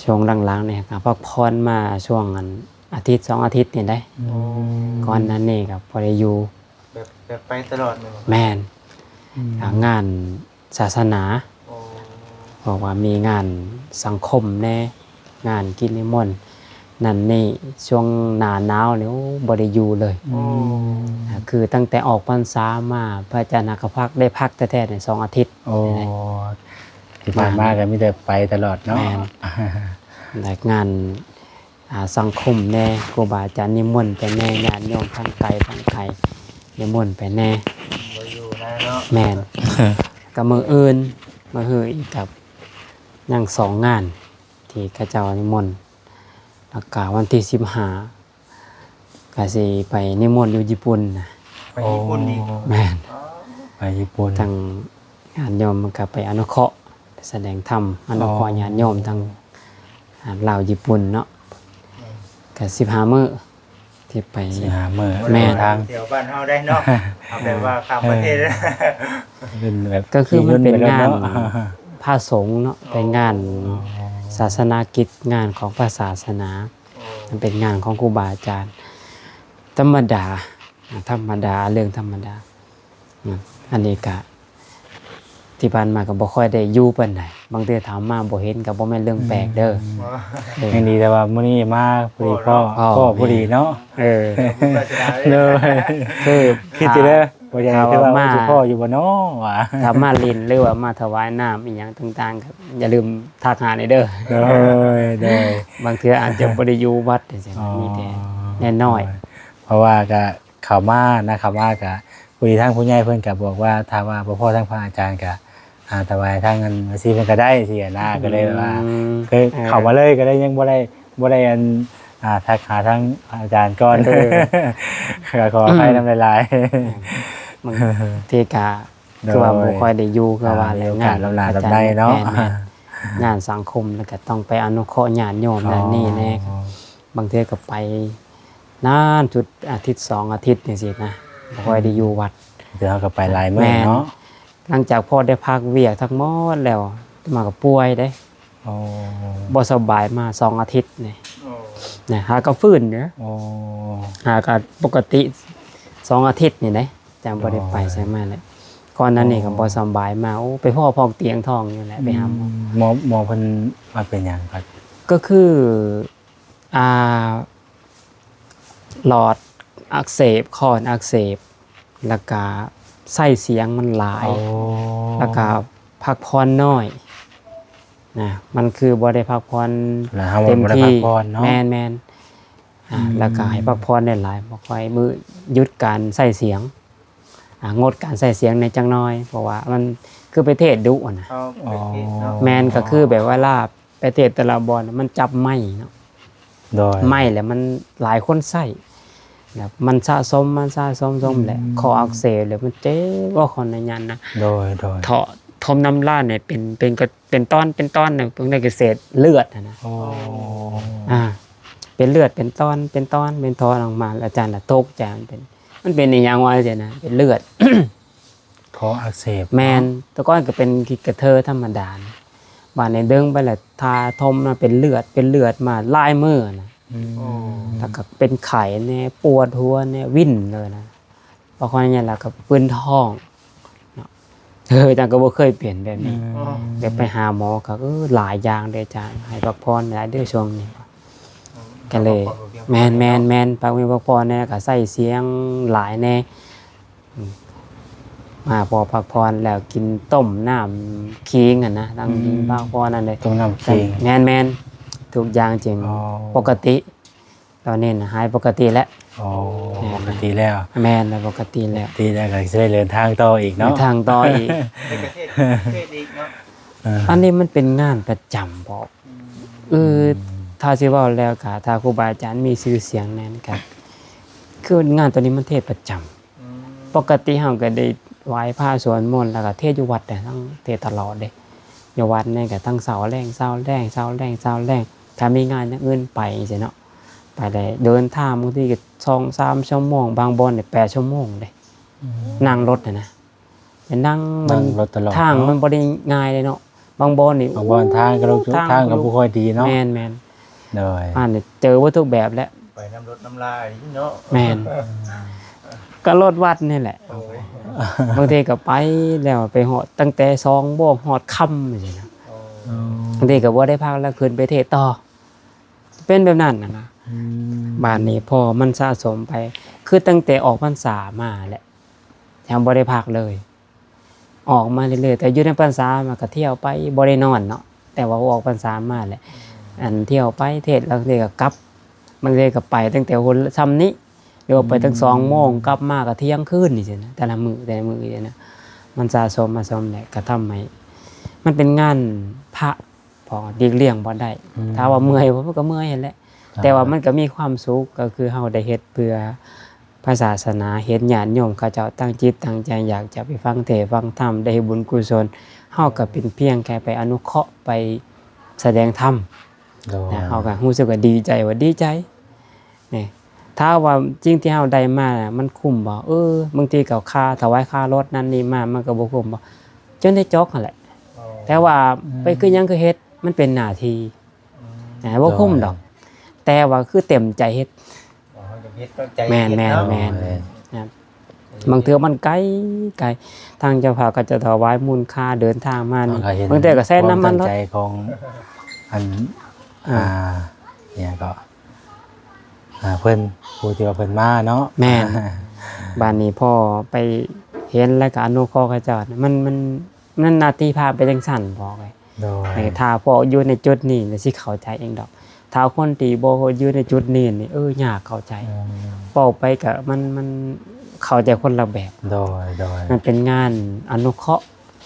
ຊ່ວງຫຼັງໆນີ້ກໍພັກຜ່ອນມາຊ່ວງອັນ ອາທິດສອງອາທິດນີ້ໄດ໋. ອືມ ກ່ອນໜ້ານີ້ກໍບໍ່ໄດ້ຢູ່ ແບບ ແບບໄປຕະຫຼອດແມ່ນບໍ່? ແມ່ນ. ອືມ ອ່າ ງານສາສະໜາ ອໍ ເພາະວ່າມີງານສັງຄົມແດ່ ງານກິດນິມົນນັ້ນນີ້ ຊ່ວງໜ້າໜາວນີ້ ໂອ້ ບໍ່ໄດ້ຢູ່ເລີຍ. ອືມ ອ່າ ຄືຕັ້ງແຕ່ອອກພັນສາມາ ພະອາຈານຫາກະພັກ ໄດ້ພັກແທ້ໆນີ້ສອງອາທິດ. ໂອ້ ທີ່ຜ່ານມາກໍມີແຕ່ໄປຕະຫຼອດເນາະ. ແມ່ນ ແລະ ງານ ອ່າ ສັງຄົມແດ່ ຄູບາອາຈານນິມົນໄປແດ່ ຍາດໂຍມທາງໄກທາງໄກນິມົນໄປແດ່ ບໍ່ຢູ່ນາເນາະ. ແມ່ນ ກໍມື້ອື່ນ ມື້ຮືອີກກັບຍັງສອງງານທີ່ເຂົາເຈົ້ານິມົນ ແລ້ວກະວັນທີສິບຫ້າ ກະຊິໄປນິມົນຢູ່ຍີ່ປຸ່ນນະ. ໄປຍີ່ປຸ່ນອີກ? ໂອ້ ແມ່ນ ອໍ ໄປຍີ່ປຸ່ນ. ທາງຍາດໂຍມມັນກະໄປອະນຸເຄາະ ໄປສະແດງທຳ ອະນຸເຄາະຍາດໂຍມທາງ ອ່າ ລາວຍີ່ປຸ່ນເນາະ. ແມ່ນ ກະສິບຫ້າມື້ທີ່ໄປ. ສິບຫ້າມື້. ແມ່ນ ເດີນທາງແຖວບ້ານເຮົາໄດ໋ເນາະ. ເອົາແບບວ່າຂ້າມປະເທດ. ເອີ ເປັນແບບ ກໍຄືມັນເປັນງານພະສົງເນາະ. ອໍ ເປັນງານ ອໍ ສາສະໜາກິດ ງານຂອງພະສາສະໜາ. ອໍ ມັນເປັນງານຂອງຄູບາອາຈານ ທຳມະດາ ອ່າ ທຳມະດາ ເລື່ອງທຳມະດາ. ອືມ ອັນນີ້ກະ ທີ່ຜ່ານມາກໍບໍ່ຄ່ອຍໄດ້ຢູ່ປານໃດ, ບາງເທື່ອຖາມມາບໍ່ເຫັນກໍບໍ່ແມ່ນເລື່ອງແປກເດີ. ອືມ ເອີ ຍັງດີແຕ່ວ່າມື້ນີ້ມາພໍດີພໍ້ ພໍ້ ພໍ້ພໍດີເນາະ. ເອີ ໂດຍ ຄືຄິດຢູ່ເດີ ວ່າຈະ ຄືວ່າຊິພໍ້ຢູ່ບໍ່ເນາະວ່າ ຖ້າມາຫຼິ້ນ ຫຼືວ່າມາຖວາຍນ້ຳອີ່ຫຍັງຕ່າງໆ ກໍຢ່າລືມທັກຫາແດ່ເດີ. ໂດຍ ໂດຍ ບາງເທື່ອອາດຈະບໍ່ໄດ້ຢູ່ວັດຈັ່ງຊີ້ນະ ອໍ ມີແຕ່ນ້ອຍໆ ໂດຍ ເພາະວ່າກໍ ເຂົ້າມານະ ເຂົ້າມາກະ ພໍດີທາງຜູ້ໃຫຍ່ເພິ່ນກະບອກວ່າ ຖ້າວ່າບໍ່ພໍ້ທາງພະອາຈານກະ ອ່າ ຖວາຍທາງອັນວັດຊີເພິ່ນກະໄດ້ຊີ້ນະ. ອືມ ກໍເລີຍວ່າ ອືມ ຄື ເອີ ເຂົ້າມາເລີຍ ກໍເລີຍຍັງບໍ່ໄດ້ ບໍ່ໄດ້ອັນ ອ່າ ທັກຫາທາງພະອາຈານກ່ອນ. ເອີ ກໍຂໍອະໄພນຳຫຼາຍໆ. ອືມ ບາງເທື່ອກະ ໂດຍ ຄືວ່າບໍ່ຄ່ອຍໄດ້ຢູ່ ຄືວ່າແຫຼະ ມີໂອກາດ ງານ ລອບໜ້າລອບໃນເນາະ. ແມ່ນໆ ງານສັງຄົມ ແລ້ວກໍຕ້ອງໄປອະນຸເຄາະຍາດໂຍມ ອໍ ນັ້ນນີ້ແດ່. ບາງເທື່ອກໍໄປນານສຸດອາທິດສອງອາທິດຈັ່ງຊີ້ນະ ບໍ່ຄ່ອຍໄດ້ຢູ່ວັດ. ແຕ່ເຮົາກໍໄປຫຼາຍມື້ເນາະ. ແມ່ນ ຫຼັງຈາກພໍໄດ້ພັກວຽກທັງໝົດແລ້ວ ມາກໍປ່ວຍເດ້. ອໍ ບໍ່ສະບາຍມາສອງອາທິດນີ້ ອໍ ນະ ຫາກໍຟື້ນເດ້. ອໍ ຫາກໍປົກກະຕິສອງອາທິດນີ້ເດ້ ຈັ່ງບໍ່ໄດ້ໄປໃສມາແຫຼະ. ອໍ ກ່ອນໜ້ານີ້ກໍບໍ່ສະບາຍມາ ໂອ້ ໄປພໍ້ພອກຕຽງທ້ອງຢູ່ແຫຼະ ໄປຫາໝໍ. ອືມ ໝໍ ໝໍເພິ່ນວ່າເປັນຫຍັງ? ກໍຄື ອ່າ ຫຼອດອັກເສບ ຄອອັກເສບ ແລ້ວກະໃຊ້ສຽງມັນຫຼາຍ ອໍ ແລ້ວກະພັກຜ່ອນໜ້ອຍນະ. ມັນຄືບໍ່ໄດ້ພັກຜ່ອນເຕັມທີ່. ແມ່ນໆ ອືມ ແລ້ວກະໃຫ້ພັກຜ່ອນຫຼາຍໆ ບໍ່ຄ່ອຍ ມື້ຢຸດການໃຊ້ສຽງ ອ່າ ງົດການໃຊ້ສຽງແດ່ຈັກໜ້ອຍ ເພາະວ່າມັນຄືໄປເທດດຸຫັ້ນນະ. ອໍ ແມ່ນ ກໍຄືແບບເວລາໄປເທດແຕ່ລະບ່ອນ ມັນຈັບໄມ້ເນາະ. ໂດຍ ໄມ້ແຫຼະ ມັນຫຼາຍຄົນໃຊ້ ແລ້ວມັນສະສົມ ມັນສະສົມ ສົມແຫຼະ ອືມ ຄອອັກເສບ ແລ້ວມັນເຈັບ ຂໍອະນຸຍາດນະ. ໂດຍໆ ເທາະ ຖົມນ້ຳລາຍນີ້ເປັນ ເປັນ ເປັນຕອນ ເປັນຕອນ ເປັນໄດ້ກະເສດເລືອດຫັ້ນນະ. ອໍ ອ່າ ເປັນເລືອດ ເປັນຕອນ ເປັນຕອນ ເປັນຕອນອອກມາ ອາຈານລະຕົກໃຈ ມັນເປັນ ມັນເປັນອີ່ຫຍັງວະ ຈັ່ງຊີ້ນະ ເປັນເລືອດ ຄໍອັກເສບ. ແມ່ນ ແຕ່ກ່ອນກໍເປັນຂີ້ກະເທີທຳມະດາ ບາດນີ້ດຶງໄປແລ້ວ ຖ້າຖົມມາເປັນເລືອດ ເປັນເລືອດມາຫຼາຍມື້ນະ. ອືມ ແລ້ວກໍເປັນໄຂ້ແດ່ ປວດຫົວແດ່ ວິນເລີຍນະ. ພໍຄ່ອຍໃຫຍ່ແລ້ວກໍປຶ້ນທ້ອງເນາະ. ເອີ ຈັ່ງກໍບໍ່ເຄີຍເປັນແບບນີ້. ອືມ ແລ້ວໄປຫາໝໍກໍ ເອີ ຫຼາຍຢ່າງເດ້ອາຈານ ໃຫ້ພັກຜ່ອນຫຼາຍເດີຊ່ວງນີ້. ອືມ ກໍເລີຍ ແມ່ນໆໆ ພັກຜ່ອນແດ່ ກໍໃຊ້ສຽງຫຼາຍແດ່. ອືມ ມາພໍພັກຜ່ອນແລ້ວ ກິນຕົ້ມນ້ຳຂີງຫັ້ນນະ ຕັ້ງ ອືມ ກິນພັກຜ່ອນນັ້ນເດ້ ຕົ້ມນ້ຳຂີງ. ແມ່ນໆ ທຸກຢ່າງຈຶ່ງ ອໍ ປົກກະຕິ ຕອນນີ້ນະ ຫາຍປົກກະຕິແລ້ວ. ອໍ ແມ່ນ ປົກກະຕິແລ້ວ. ແມ່ນ ປົກກະຕິແລ້ວ ປົກກະຕິແລ້ວ ກໍຊິໄດ້ເດີນທາງຕໍ່ອີກເນາະ ເດີນທາງຕໍ່ອີກ. ໄປປະເທດ ປະເທດອີກເນາະ. ເອີ ອັນນີ້ມັນເປັນງານປະຈຳບໍ? ອືມ ເອີ ອືມ ຖ້າຊິເວົ້າແລ້ວກະ ຖ້າຄູບາອາຈານມີຊື່ສຽງແນ່ນກະ ຄືງານໂຕນີ້ມັນເທດປະຈຳ. ອືມ ປົກກະຕິເຮົາກໍໄດ້ໄຫວ້ພະສວດມົນ ແລ້ວກໍເທດຢູ່ວັດເດ້ ທັງເທດຕະຫຼອດເດ້. ຢູ່ວັດນີ້ກໍທັງເຊົ້າແລງ ເຊົ້າແລງ ເຊົ້າແລງ ເຊົ້າແລງ ຖ້າມີງານຢ່າງອື່ນໄປຈັ່ງຊີ້ເນາະ. ໄປໄດ້ເດີນທາງ ບາງທີກໍສອງສາມຊົ່ວໂມງ ບາງບ່ອນນີ້ແປດຊົ່ວໂມງເດ້. ອືມ ນັ່ງລົດຫັ້ນນະ ໄປນັ່ງ ນັ່ງລົດຕະຫຼອດ ທາງມັນບໍ່ໄດ້ງ່າຍເດ້ເນາະ. ບາງບ່ອນນີ້ ບາງບ່ອນທາງກໍ ໂອ້ ທາງກໍບໍ່ຄ່ອຍດີເນາະ. ແມ່ນໆ ໂດຍ ອັນນີ້ເຈີເບິດທຸກແບບແຫຼະ ໄປນຳລົດນຳລາອີກເນາະ. ແມ່ນ ກໍລົດວັດນີ້ແຫຼະ. ໂອ້ຍ ບາງທີກໍໄປແລ້ວ ໄປຮອດຕັ້ງແຕ່ສອງໂມງຮອດຄ່ຳຈັ່ງຊີ້ນະ. ອໍ ບາງທີກໍບໍ່ໄດ້ພັກແລ້ວ ຂຶ້ນໄປເທດຕໍ່ ເປັນແບບນັ້ນນະ. ອືມ ບາດນີ້ພໍມັນສະສົມໄປ ຄືຕັ້ງແຕ່ອອກພັນສາມາແຫຼະ ຍັງບໍ່ໄດ້ພັກເລີຍ. ອອກມາເລື້ອຍໆ ແຕ່ຢູ່ໃນພັນສາມັນກໍທ່ຽວໄປ ບໍ່ໄດ້ນອນເນາະ. ແຕ່ວ່າອອກພັນສາມາແຫຼະ ອືມ ອັນທ່ຽວໄປເທດ ລາງເທື່ອກໍກັບ ບາງເທື່ອກໍໄປຕັ້ງແຕ່ຫົວຊ່ຳນີ້ ຫຼືວ່າໄປຕັ້ງ ອືມ ສອງໂມງ ກັບມາກໍທ່ຽງຄືນນີ້ຊີ້ນະ. ແຕ່ລະມື້ ແຕ່ລະມື້ຊີ້ນະ ມັນສະສົມມາສົມແຫຼະ ກໍທຳໃຫ້ມັນເປັນງານພະ ເພາະວ່າຫຼີກລ່ຽງບໍ່ໄດ້. ອືມ ຖ້າວ່າເມື່ອຍ ມັນກໍເມື່ອຍຫັ້ນແຫຼະ ແຕ່ວ່າມັນກໍມີຄວາມສຸກ ກໍຄືເຮົາໄດ້ເຮັດເພື່ອພະສາສະໜາ ເຫັນຍາດໂຍມເຂົາເຈົ້າຕັ້ງຈິດຕັ້ງໃຈ ຢາກຈະໄປຟັງເທດຟັງທຳ ໄດ້ເຮັດບຸນກຸສົນ ເຮົາກໍເປັນພຽງແຄ່ໄປອະນຸເຄາະ ໄປສະແດງທຳ. ໂດຍ ນະ ເຮົາກໍຮູ້ສຶກວ່າດີໃຈ ວ່າດີໃຈ. ນີ້ ຖ້າວ່າສິ່ງທີ່ເຮົາໄດ້ມາມັນຄຸ້ມບໍ່? ເອີ ບາງທີກໍຄ່າຖວາຍຄ່າລົດນັ້ນນີ້ມາ ມັນກໍບໍ່ຄຸ້ມບໍ່? ຈົນໄດ້ຈອກຫັ້ນແຫຼະ. ອໍ ແຕ່ວ່າ ອືມ ໄປຄືຫຍັງຄືເຮັດ ມັນເປັນໜ້າທີ່. ອືມ ອ່າ ບໍ່ຄຸ້ມດອກ ໂດຍ ແຕ່ວ່າຄືເຕັມໃຈເຮັດ. ອໍ ເຮົາຢາກເຮັດ ຕັ້ງໃຈ ແມ່ນ ເຮັດເນາະ ແມ່ນ ແມ່ນ ໂດຍ ນະ. ບາງເທື່ອມັນໄກ ໄກ ທາງເຈົ້າພາບເຂົາເຈົ້າຖວາຍມູນຄ່າເດີນທາງມານີ້ ເຮົາກໍເຫັນ ບາງເທື່ອກໍໃຊ້ນ້ຳມັນລົດ ຄວາມຕັ້ງໃຈຂອງອັນ ອ່າ ອ່າ ອີຫຍັງກໍ ອ່າ ເພິ່ນ ຜູ້ທີ່ວ່າເພິ່ນມາເນາະ ແມ່ນ ບາດນີ້ພໍໄປເຫັນແລ້ວກໍອະນຸເຄາະເຂົາເຈົ້າ ມັນ ມັນ ມັນໜ້າທີ່ພາບໄປຈັ່ງຊັ້ນ ບອກເລີຍ ໂດຍ ແຕ່ຖ້າພໍຢູ່ໃນຈຸດນີ້ແລ້ວຊິເຂົ້າໃຈເອງດອກ ຖ້າຄົນທີ່ບໍ່ຢູ່ໃນຈຸດນີ້ນີ້ ເອີ ຍາກເຂົ້າໃຈ ອືມ ເວົ້າໄປກະມັນ ມັນເຂົ້າໃຈຄົນລະແບບ ໂດຍ ໂດຍ ມັນເປັນງານອະນຸເຄາະ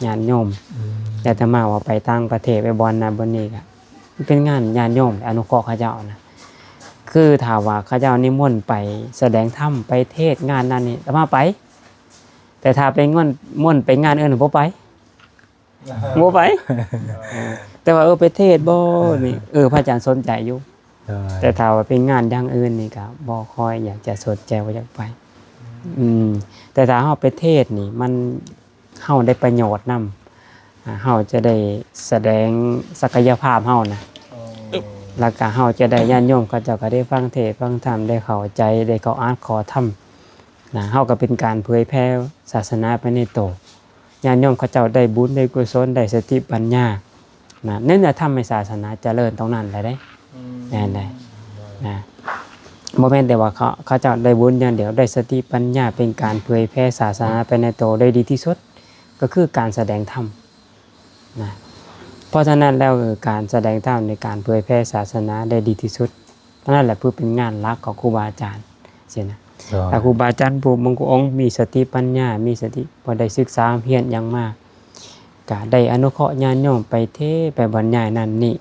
ຍາດໂຍມ ອືມ ແຕ່ອາດຕະມາວ່າໄປຕ່າງປະເທດ ໄປບ່ອນນັ້ນບ່ອນນີ້ກະ ມັນເປັນງານຍາດໂຍມອະນຸເຄາະເຂົາເຈົ້ານະ ຄືຖ້າວ່າເຂົາເຈົ້ານິມົນໄປສະແດງທຳ ໄປເທດງານນັ້ນນີ້ ອາດຕະມາໄປ ແຕ່ຖ້າໄປງານ ມົນໄປງານອື່ນ ບໍ່ໄປ ບໍ່ໄປ ແຕ່ວ່າ ເອີ ໄປເທດບໍ່ນີ້ ເອີ ພະອາຈານສົນໃຈຢູ່ ໂດຍ ແຕ່ຖ້າວ່າເປັນງານຢ່າງອື່ນນີ້ກໍບໍ່ຄ່ອຍຢາກຈະສົນໃຈ ບໍ່ຢາກໄປ ອືມ ແຕ່ຖ້າເຮົາໄປເທດນີ້ ມັນ ເຮົາໄດ້ປະໂຫຍດນຳ ອ່າ ເຮົາຈະໄດ້ສະແດງສັກກະຍະພາບເຮົານະ ແລ້ວກໍເຮົາຈະໄດ້ ຍາດໂຍມເຂົາເຈົ້າກໍໄດ້ຟັງເທດຟັງທຳ ໄດ້ເຂົ້າໃຈ ໄດ້ເຂົ້າອັດເຂົ້າທຳນະ ເຮົາກໍເປັນການເຜີຍແຜ່ສາສະໜາໄປໃນໂຕ ຍາດໂຍມເຂົາເຈົ້າໄດ້ບຸນໄດ້ກຸສົນ ໄດ້ສະຕິປັນຍານະ ນັ້ນແຫຼະທຳໃຫ້ສາສະໜາຈະເລີນຕົງນັ້ນແຫຼະເດ້ ອືມ ແມ່ນແຫຼະນະ ບໍ່ແມ່ນແຕ່ວ່າເຂົາ ເຂົາເຈົ້າໄດ້ບຸນຢ່າງດຽວ ໄດ້ສະຕິປັນຍາ ເປັນການເຜີຍແຜ່ສາສະໜາໄປໃນໂຕໄດ້ດີທີ່ສຸດ ກໍຄືການສະແດງທຳນະ ເພາະສະນັ້ນແລ້ວ ການສະແດງທຳໃນການເຜີຍແຜ່ສາສະໜາໄດ້ດີທີ່ສຸດ ອັນນັ້ນແຫຼະ ເພື່ອເປັນງານຫຼັກຂອງຄູບາອາຈານຊີ້ນະ ໂດຍ ຖ້າຄູບາອາຈານຜູ້ບາງອົງມີສະຕິປັນຍາ ມີສະຕິ ບໍ່ໄດ້ສຶກສາຮຽນຫຍັງມາ ກະໄດ້ອະນຸເຄາະຍາດໂຍມໄປເທດ ໄປບັນຍາຍນັ້ນນີ້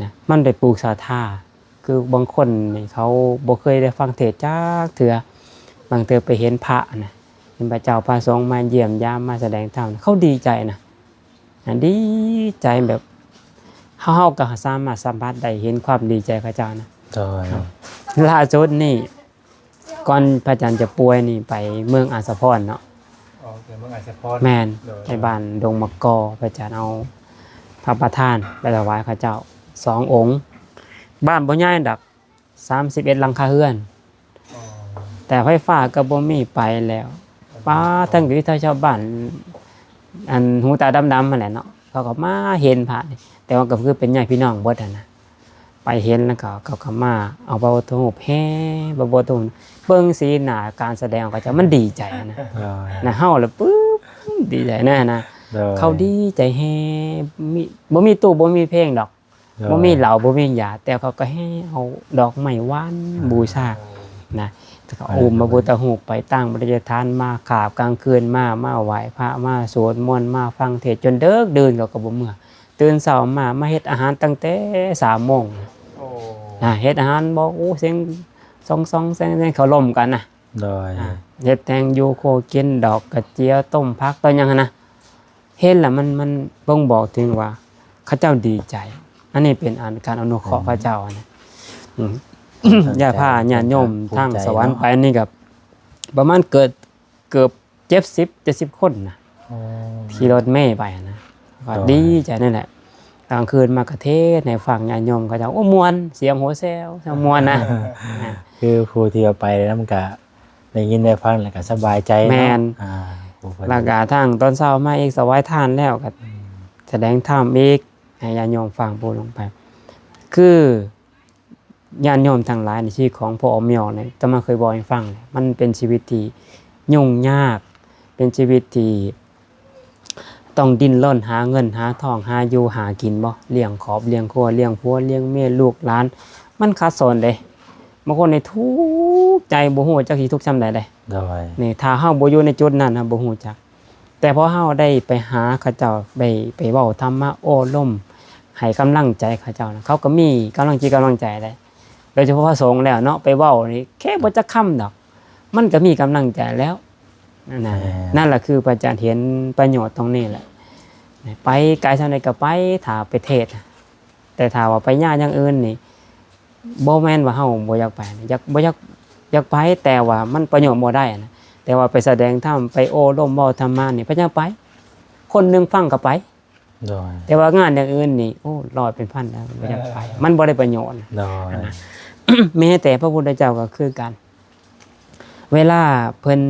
ນະ ມັນໄດ້ປູກສັດທາ ຄືບາງຄົນນີ້ເຂົາບໍ່ເຄີຍໄດ້ຟັງເທດຈັກເທື່ອ ບາງເທື່ອໄປເຫັນພະນະ ເຫັນພະເຈົ້າພະສົງມາຢ້ຽມຢາມ ມາສະແດງທຳ ເຂົາດີໃຈນະ ນະ ດີໃຈແບບ ເຮົາ ເຮົາກໍສາມາດສຳຜັດໄດ້ ເຫັນຄວາມດີໃຈເຂົາເຈົ້ານະ ໂດຍ ລ່າສຸດນີ້ ກ່ອນພະອາຈານຈະປ່ວຍນີ້ ໄປເມືອງອາດສະພອນເນາະ ອໍ ໄປເມືອງອາດສະພອນ ແມ່ນ ໂດຍ ໄປບ້ານດົງໝາກກໍ ພະອາຈານເອົາພະປະທານໄປຖວາຍເຂົາເຈົ້າສອງອົງ ບ້ານບໍ່ໃຫຍ່ດອກ ສາມສິບເອັດຫຼັງຄາເຮືອນ ອໍ ແຕ່ໄຟຟ້າກໍບໍ່ມີ ໄປແລ້ວ ປາ ທັງທີ່ຊາວບ້ານ ອັນຫູຕາດຳໆຫັ້ນແຫຼະເນາະ ເຂົາກໍມາເຫັນພະນີ້ ແຕ່ວ່າກໍຄືເປັນຍາດພີ່ນ້ອງເບິດຫັ້ນນະ ໄປເຫັນແລ້ວກໍ ເຂົາກໍມາເອົາພະພຸດທະຮູບແຫ່ ພະພຸດທະຮູບ ເບິ່ງສີໜ້າການສະແດງຂອງເຂົາເຈົ້າ ມັນດີໃຈນະ ໂດຍ ນະ ເຮົາລະປຶ້ມ ດີໃຈນະ ນະ ໂດຍ ເຂົາດີໃຈແຫ່ ມີ ບໍ່ມີຕູ້ບໍ່ມີເພງດອກ ໂດຍ ບໍ່ມີເຫຼົ້າບໍ່ມີຢາ ແຕ່ເຂົາກໍແຫ່ເອົາດອກໄມ້ຫວານ ອ່າ ບູຊານະ ແລ້ວກໍອຸ້ມພະພຸດທະຮູບໄປຕັ້ງປະດິດສະຖານ ມາຄາບກາງຄືນມາ ມາໄຫວ້ພະ ມາສວດມົນ ມາຟັງເທດຈົນເດິກດື່ນ ເຂົາກໍບໍ່ເມືອ ຕື່ນເຊົ້າມາ ມາເຮັດອາຫານຕັ້ງແຕ່ສາມໂມງ ໂອ້ ນະ ເຮັດອາຫານບອກ ໂອ້ ເສັງຊອງໆແຊງໆ ເຂົາລົມກັນນະ ໂດຍ ອ່າ ເຮັດແຕງຢູ່ຄົວກິນ ດອກກະເຈຍ ຕົ້ມຜັກ ຕົ້ມຫຍັງຫັ້ນນະ ເຫັນແລ້ວມັນ ມັນບົ່ງບອກເຖິງວ່າເຂົາເຈົ້າດີໃຈ ອັນນີ້ເປັນອັນການອະນຸເຄາະ ເປັນ ເຂົາເຈົ້ານະ ອືມ ຢາດພາຍາດໂຍມ ເປັນການພູມໃຈເນາະ ທາງສະຫວັນໄປນີ້ກໍປະມານເກືອບ ເກືອບເຈັດສິບ ເຈັດສິບຄົນນະ ໂອ້ ຂີ່ລົດເມໄປນະ ກໍ ໂດຍ ດີໃຈນັ້ນແຫຼະ ກາງຄືນມາກະເທດໃຫ້ຟັງ ຍາດໂຍມເຂົາເຈົ້າ ໂອ້ ມ່ວນ ສຽງຫົວແຊວ ມ່ວນນະ ຄືຜູ້ທີ່ວ່າໄປນຳກະ ໄດ້ຍິນໄດ້ຟັງແລ້ວກໍສະບາຍໃຈເນາະ ແມ່ນ ອ່າ ແລ້ວກໍທາງຕອນເຊົ້າມາອີກ ຖວາຍທານແລ້ວກໍ ອືມ ສະແດງທຳອີກ ໃຫ້ຍາດໂຍມຟັງ ຜູ້ລົງໄປ ຄືຍາດໂຍມທັງຫຼາຍໃນຊີວິດຂອງພໍ່ອອມຍອງນີ້ ອາດຕະມາເຄີຍເວົ້າໃຫ້ຟັງ ມັນເປັນຊີວິດທີ່ຫຍຸ້ງຍາກ ເປັນຊີວິດທີ່ ຕ້ອງດີ້ນລົນຫາເງິນຫາທອງ ຫາຢູ່ຫາກິນບໍ່ ລ້ຽງຄອບລ້ຽງຄົວ ລ້ຽງຜົວລ້ຽງເມຍລູກຫຼານ ມັນຂັດສອນເດ້ ບາງຄົນນີ້ທຸກໃຈ ບໍ່ຮູ້ຈັກຊິທຸກສ່ຳໃດເດ້ ໂດຍ ນີ້ ຖ້າເຮົາບໍ່ຢູ່ໃນຈຸດນັ້ນ ເຮົາບໍ່ຮູ້ຈັກ ແຕ່ພໍເຮົາໄດ້ໄປຫາເຂົາເຈົ້າ ໄດ້ໄປເວົ້າທຳມະໂອ້ລົມ ໃຫ້ກຳລັງໃຈເຂົາເຈົ້ານະ ເຂົາກໍມີກຳລັງຈິດກຳລັງໃຈເດ້ ໂດຍສະເພາະພະສົງແລ້ວເນາະ ໄປເວົ້ານີ້ແຄ່ບໍ່ຈັກຄຳດອກ ມັນກໍມີກຳລັງໃຈແລ້ວ ນັ້ນນະ ແມ່ນ ນັ້ນລະຄືພະອາຈານເຫັນປະໂຫຍດຕົງນີ້ແຫຼະ ໄປໄກສ່ຳໃດກໍໄປ ຖ້າໄປເທດ ແຕ່ຖ້າວ່າໄປຍາດຢ່າງອື່ນນີ້ ບໍ່ແມ່ນວ່າເຮົາບໍ່ຢາກໄປນະ ຢາກ ບໍ່ຢາກ ຢາກໄປ ແຕ່ວ່າມັນປະໂຫຍດບໍ່ໄດ້ນະ ແຕ່ວ່າໄປສະແດງທຳ ໄປໂອ້ລົມເວົ້າທຳມະນີ້ ພະຍາຍາມໄປ ຄົນໜຶ່ງຟັງກໍໄປ ໂດຍ ແຕ່ວ່າງານຢ່າງອື່ນນີ້ ໂອ້ ຮ້ອຍເປັນພັນແລ້ວ ບໍ່ຢາກໄປ ມັນບໍ່ໄດ້ປະໂຫຍດ ໂດຍ ນະ ແມ້ແຕ່ພະພຸດທະເຈົ້າກໍຄືກັນ ເວລາເພິ່ນ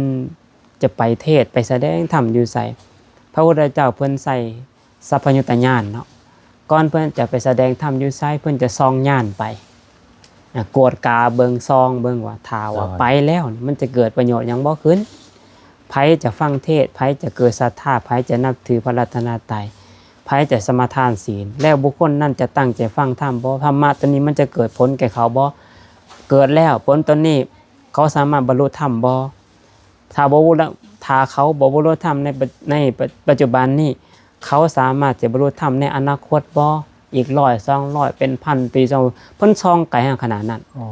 ຈະໄປເທດ ໄປສະແດງທຳຢູ່ໃສ? ພະພຸດທະເຈົ້າເພິ່ນໃຊ້ສັບພະຍຸດຕະຍານເນາະ, ກ່ອນເພິ່ນຈະໄປສະແດງທຳຢູ່ໃສ ເພິ່ນຈະສ່ອງຍານໄປ ອ່າ ກວດກາເບິ່ງ ສ່ອງເບິ່ງວ່າ ຖ້າວ່າ ໂດຍ ໄປແລ້ວນີ້ ມັນຈະເກີດປະໂຫຍດຫຍັງບໍ່ຂຶ້ນ? ໃຜຈະຟັງເທດ? ໃຜຈະເກີດສັດທາ? ໃຜຈະນັບຖືພະລັດຕະນະໄຕ? ໃຜຈະສະມາທານສີນ? ແລ້ວບຸກຄົນນັ້ນຈະຕັ້ງໃຈຟັງທຳບໍ່? ທຳມະຕົວນີ້ມັນຈະເກີດຜົນແກ່ເຂົາບໍ່? ເກີດແລ້ວ ຜົນຕົວນີ້ເຂົາສາມາດບັນລຸທຳບໍ່? ຖ້າບໍ່ບຸ ຖ້າເຂົາບໍ່ບັນລຸທຳໃນປະ ໃນປະ ປັດຈຸບັນນີ້ ເຂົາສາມາດຈະບັນລຸທຳໃນອະນາຄົດບໍ່? ອີກຮ້ອຍ ສອງຮ້ອຍ ເປັນພັນປີ ສອງ ເພິ່ນສ່ອງໄກເຮົາຂະໜາດນັ້ນ ອໍ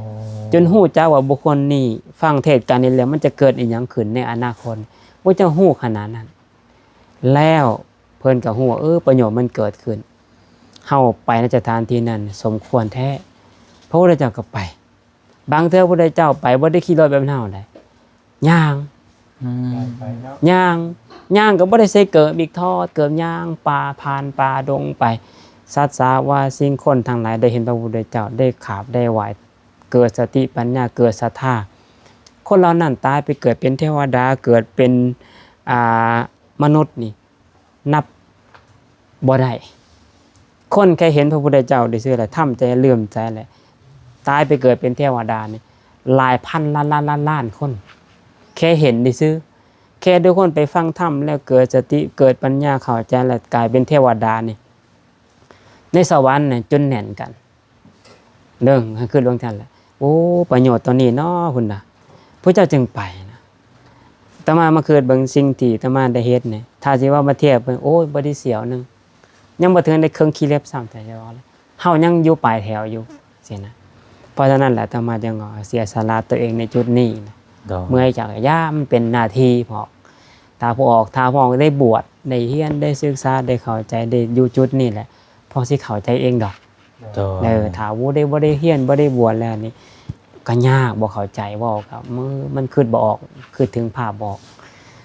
ຈົນຮູ້ຈັກວ່າບຸກຄົນນີ້ຟັງເທດການນີ້ແລ້ວ ມັນຈະເກີດອີ່ຫຍັງຂຶ້ນໃນອະນາຄົດ, ພວກເຈົ້າຮູ້ຂະໜາດນັ້ນ. ແລ້ວເພິ່ນກໍຮູ້ວ່າ ເອີ ປະໂຫຍດມັນເກີດຂຶ້ນ, ເຮົາໄປໃນສະຖານທີ່ນັ້ນສົມຄວນແທ້. ພະພຸດທະເຈົ້າກໍໄປ. ບາງເທື່ອພະພຸດທະເຈົ້າໄປບໍ່ໄດ້ຂີ່ລົດແບບເຮົາໃດ ຍ່າງ ອືມ ໄປເນາະ ຍ່າງ ຍ່າງກໍບໍ່ໄດ້ໃສ່ເກີບອີກ ຖອດເກີບຍ່າງປ່າ ຜ່ານປ່າດົງໄປ. ສັດສາວາສິ່ງຄົນທັງຫຼາຍໄດ້ເຫັນພະພຸດທະເຈົ້າ ໄດ້ຂາບໄດ້ໄຫວ້ ເກີດສະຕິປັນຍາ ເກີດສັດທາ. ຄົນເຫຼົ່ານັ້ນຕາຍໄປເກີດເປັນເທວະດາ ເກີດເປັນ ອ່າ ມະນຸດນີ້ ນັບບໍ່ໄດ້. ຄົນແຄ່ເຫັນພະພຸດທະເຈົ້າຊື່ໆ ແລ້ວທຳໃຈເຫຼື້ອມໃຈ ແລ້ວຕາຍໄປເກີດເປັນເທວະດານີ້ ຫຼາຍພັນລ້ານລ້ານລ້ານລ້ານຄົນ ແຄ່ເຫັນຊື່ໆ. ແຄ່ທຸກຄົນໄປຟັງທຳແລ້ວເກີດສະຕິ ເກີດປັນຍາ ເຂົ້າໃຈ ແລ້ວກາຍເປັນເທວະດານີ້ ໃນສະຫວັນນີ້ຈົນແໜ້ນກັນ. ເບິ່ງ ໃຫ້ຄິດເບິ່ງຊັ້ນແຫຼະ. ໂອ້ ປະໂຫຍດຕອນນີ້ເນາະ ພຸ້ນນະ ພວກເຈົ້າຈຶ່ງໄປນະ. ອາດຕະມາມາຄິດເບິ່ງສິ່ງທີ່ອາດຕະມາໄດ້ເຮັດນີ້ ຖ້າຊິເວົ້າມາທຽບເບິ່ງ ໂອ້ຍ ບໍ່ໄດ້ສຽວໜຶ່ງ ຍັງບໍ່ເຖິງໄດ້ເຄິ່ງຂີ້ເລັບຊ້ຳ ແຕ່ຈະເວົ້າແລ້ວ ເຮົາຍັງຢູ່ປາຍແຖວຢູ່ຊີ້ນະ. ເພາະສະນັ້ນແຫຼະ ອາດຕະມາຈຶ່ງວ່າເສຍສະຫຼະຕົວເອງໃນຈຸດນີ້ນະ. ໂດຍ ເມື່ອຍຈັກຢ່າ ມັນເປັນໜ້າທີ່ພວກ ຖ້າພວກອອກ ຖ້າພວກອອກໄດ້ບວດ ໄດ້ຮຽນ ໄດ້ສຶກສາ ໄດ້ເຂົ້າໃຈ ໄດ້ຢູ່ຈຸດນີ້ແຫຼະ ພວກຊິເຂົ້າໃຈເອງດອກ. ໂດຍ ເອີ ຖ້າບໍ່ໄດ້ ບໍ່ໄດ້ຮຽນ ບໍ່ໄດ້ບວດແລ້ວນີ້ ກໍຍາກ ບໍ່ເຂົ້າໃຈ ເວົ້າກໍ ມັນຄິດບໍ່ອອກ ຄິດເຖິງພາບບໍ່ອອກ.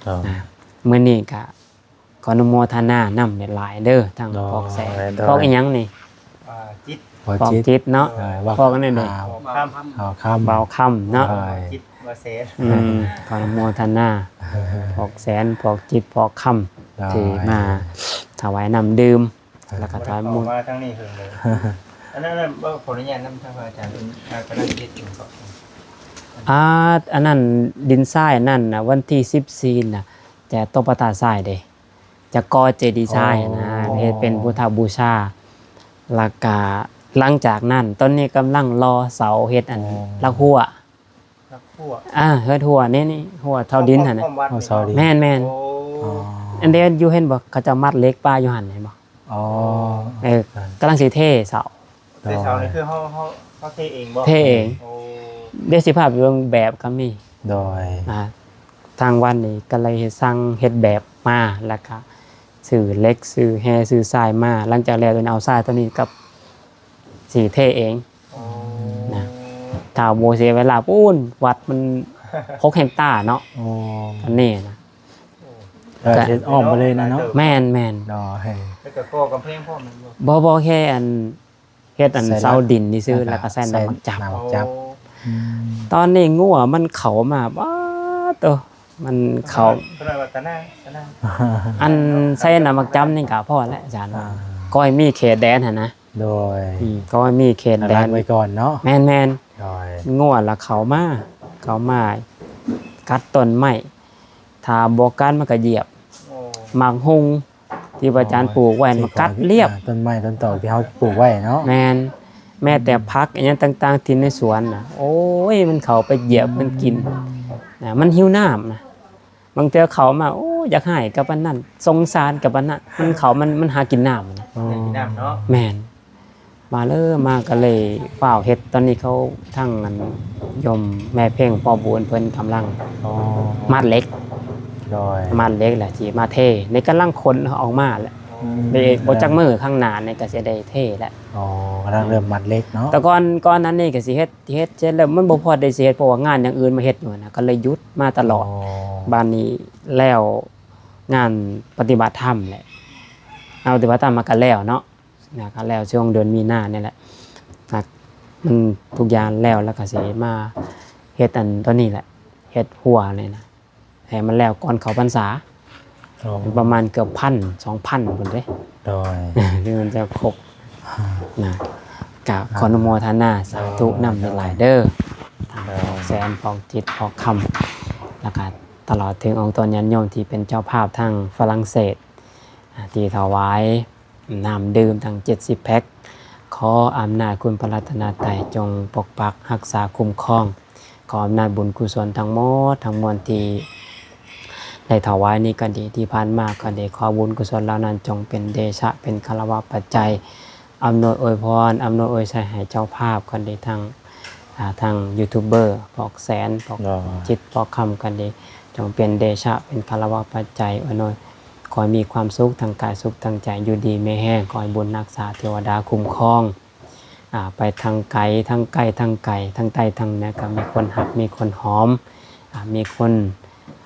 ໂດຍ ນະ ມື້ນີ້ກໍຂໍອະນຸໂມທະນານຳຫຼາຍໆເດີ ທັງ ໂດຍ ພອກແສນ ໂດຍ ພອກອີ່ຫຍັງນີ້? ອ່າ ຈິດ ພອກຈິດ ພອກຈິດເນາະ ເອີ ພອກອັນນີ້ເດີ ພອກຄຳ ພອກຄຳ ເບົາຄຳເນາະ ໂດຍ ຈິດ ເບົາແສນ ອືມ ຂໍອະນຸໂມທະນາ ພອກແສນ ພອກຈິດ ພອກຄຳ ໂດຍ ທີ່ມາຖວາຍນ້ຳດື່ມ ແລ້ວກໍຖອຍມູນ ເຂົ້າມາທາງນີ້ເຖິງເລີຍ. ອັນນັ້ນ ອັນນັ້ນ ຂໍອະນຸຍາດນຳ ທາງພະອາຈານເພິ່ນ ອ່າ ກຳລັງເຮັດຢູ່ເກາະ ອ່າ ອັນນັ້ນ ດິນຊາຍນັ້ນນະ ວັນທີສິບສີ່ນະ ຈະຕົກປະຕາຊາຍເດ້ ຈະກໍ່ເຈດີຊາຍນະ ອໍ ເຮັດເປັນພຸດທະບູຊາ ແລ້ວກະຫຼັງຈາກນັ້ນ ຕອນນີ້ກຳລັງລໍເສົາເຮັດອັນ ອໍ ຫຼັກຮົ້ວ ຫຼັກຮົ້ວ ອ່າ ເຮັດຮົ້ວນີ້ ນີ້ ຮົ້ວເສົາດິນຫັ້ນນະ ອໍ ເສົາດິນ ແມ່ນໆ ອໍ ອັນເດ ຢູ່ເຫັນບໍ່ ເຂົາເຈົ້າມັດເຫຼັກປະຢູ່ຫັ້ນ ເຫັນບໍ່? ອໍ ເອີ ກຳລັງຊິເທເສົາ ເທເສົານີ້ຄືເຮົາ ເຮົາ ເຮົາເທເອງບໍ່? ເທເອງ ໂອ້ ດຽວຊິພາໄປເບິ່ງແບບກໍມີ ໂດຍ ອ່າ ທາງວັດນີ້ກໍເລີຍສັ່ງເຮັດແບບມາ ແລ້ວກໍຊື້ເຫຼັກ ຊື້ແຮ່ ຊື້ຊາຍມາ ຫຼັງຈາກແລ້ວຕົວນີ້ ເອົາຊາຍຕົວນີ້ກັບ ຊິເທເອງ ອໍ ນະ ຖ້າບໍ່ເສຍເວລາ ປູ້ນ ວັດມັນຫົກເຮັກຕາເນາະ ອໍ ອັນນີ້ນະ ກໍເຮັດອ້ອມໄປເລີຍນະເນາະ ແມ່ນໆ ໂດຍ ແລ້ວກໍກໍ່ກຳແພງພ້ອມແມ່ນບໍ່? ບໍ່ ບໍ່ ແຄ່ອັນ ເຮັດອັນເສົາດິນຊື່ໆ ແລ້ວກໍໃສ່ນ້ຳໝາກຈັບ ນ້ຳໝາກຈັບ ອໍ ອືມ ຕອນນີ້ງົວມັນເຂົ້າມາ ປາດໂຕ ມັນເຂົ້າ ເພິ່ນວ່າຕາໜ້າ ຕາໜ້າ ອັນໃສ່ນ້ຳໝາກຈັບນີ້ກໍພໍແລ້ວອາຈານ ອ່າ ກໍໃຫ້ມີເຂດແດນຫັ້ນນະ ໂດຍ ອືມ ກໍໃຫ້ມີເຂດແດນ ລັກໄວ້ກ່ອນເນາະ ແມ່ນໆ ໂດຍ ງົວລະເຂົ້າມາ ເຂົ້າມາກັດຕົ້ນໄມ້ ຖ້າບໍ່ກັດມັນກໍຢຽບ ໂອ້ ໝາກຮຸ່ງ ທີ່ພະອາຈານປູກໄວ້ ມັນກັດລຽບ ອ່າ ຕົ້ນໄມ້ຕົ້ນຕອກທີ່ເຮົາປູກໄວ້ເນາະ ແມ່ນ ແມ້ແຕ່ຜັກອີ່ຫຍັງຕ່າງໆທີ່ໃນສວນນະ ໂອ້ຍ ມັນເຂົ້າໄປຢຽບ ມັນກິນນະ ມັນຫິວນ້ຳນະ ບາງເທື່ອເຂົ້າມາ ໂອ້ ຢາກຮ້າຍກັບອັນນັ້ນ ສົງສານກັບອັນນັ້ນ ມັນເຂົ້າ ມັນ ມັນຫາກິນນ້ຳນະ ອໍ ຢາກກິນນ້ຳເນາະ ແມ່ນ ມາເລີຍ ມາກໍເລີຍຟ້າວເຮັດ ຕອນນີ້ເຂົາທາງອັນໂຍມແມ່ເພັງພໍ່ບຸນເພິ່ນກຳລັງ ອໍ ມັດເຫຼັກ ໂດຍ ມັດເຫຼັກແລ້ວຊິມາເທ ນີ້ກຳລັງຂົນອອກມາແຫຼະ ອໍ ອີກບໍ່ຈັກມື້ຂ້າງໜ້ານີ້ກໍຊິໄດ້ເທແລ້ວ ອໍ ກຳລັງເລີ່ມມັດເຫຼັກເນາະ ແຕ່ກ່ອນ ກ່ອນໜ້ານີ້ກໍຊິເຮັດ ເຮັດເສັດແລ້ວມັນບໍ່ພໍໄດ້ຊິເຮັດ ເພາະວ່າງານຢ່າງອື່ນມາເຮັດຢູ່ນະ ກໍເລີຍຢຸດມາຕະຫຼອດ ອໍ ບາດນີ້ແລ້ວງານປະຕິບັດທຳແຫຼະ ງານປະຕິບັດທຳມັນກໍແລ້ວເນາະ ນະ ກໍແລ້ວຊ່ວງເດືອນມີນານີ້ແຫຼະ ນະ ມັນທຸກຢ່າງແລ້ວ ແລ້ວກໍຊິມາເຮັດອັນຕົວນີ້ແຫຼະ ເຮັດຮົ້ວນີ້ນະ ໃຫ້ມັນແລ້ວກ່ອນເຂົ້າພັນສາ ໂອ້ ປະມານເກືອບພັນ ສອງພັນພຸ້ນເດ້ ໂດຍ ທີ່ມັນຈະຄົບ ນະ ກະຂໍອະນຸໂມທະນາ ສາທຸນຳຫຼາຍໆເດີ ໂດຍ ທັງພວກແສນ ພວກຈິດ ພວກຄຳ ແລ້ວກະຕະຫຼອດເຖິງອົງຕົນຍາດໂຍມທີ່ເປັນເຈົ້າພາບທາງຝຣັ່ງເສດ ອາ ທີ່ຖວາຍນ້ຳດື່ມທັງເຈັດສິບແພັກ ຂໍອຳນາດຄຸນພະລັດຕະນະໄຕຈົ່ງປົກປັກຮັກສາຄຸ້ມຄອງ ຂໍອຳນາດບຸນກຸສົນທັງໝົດທັງມວນທີ່ໄດ້ຖວາຍນີ້ກໍດີ ທີ່ຜ່ານມາກໍດີ ຂໍບຸນກຸສົນເຫຼົ່ານັ້ນຈົ່ງເປັນເດຊະ ເປັນຄາລະວະປັດໄຈ ອຳນວຍອວຍພອນ ອຳນວຍອວຍໄຊໃຫ້ເຈົ້າພາບກໍດີ ທັງ ອາ ທັງຢູທູບເບີ ພວກແສນ ພວກ ໂດຍ ຈິດ ພວກຄຳກໍດີ ຈົ່ງເປັນເດຊະ ເປັນຄາລະວະປັດໄຈ ອຳນວຍ ຂໍໃຫ້ມີຄວາມສຸກທາງກາຍ ສຸກທາງໃຈ ຢູ່ດີມີແຮງ ຂໍໃຫ້ບຸນຮັກສາ ເທວະດາຄຸ້ມຄອງ ອາ ໄປທາງໄກ ທາງໃກ້ ທາງໄກ ທາງໃຕ້ ທາງເໜືອ ກໍມີຄົນຮັກ ມີຄົນຫອມ ອາ ມີຄົນ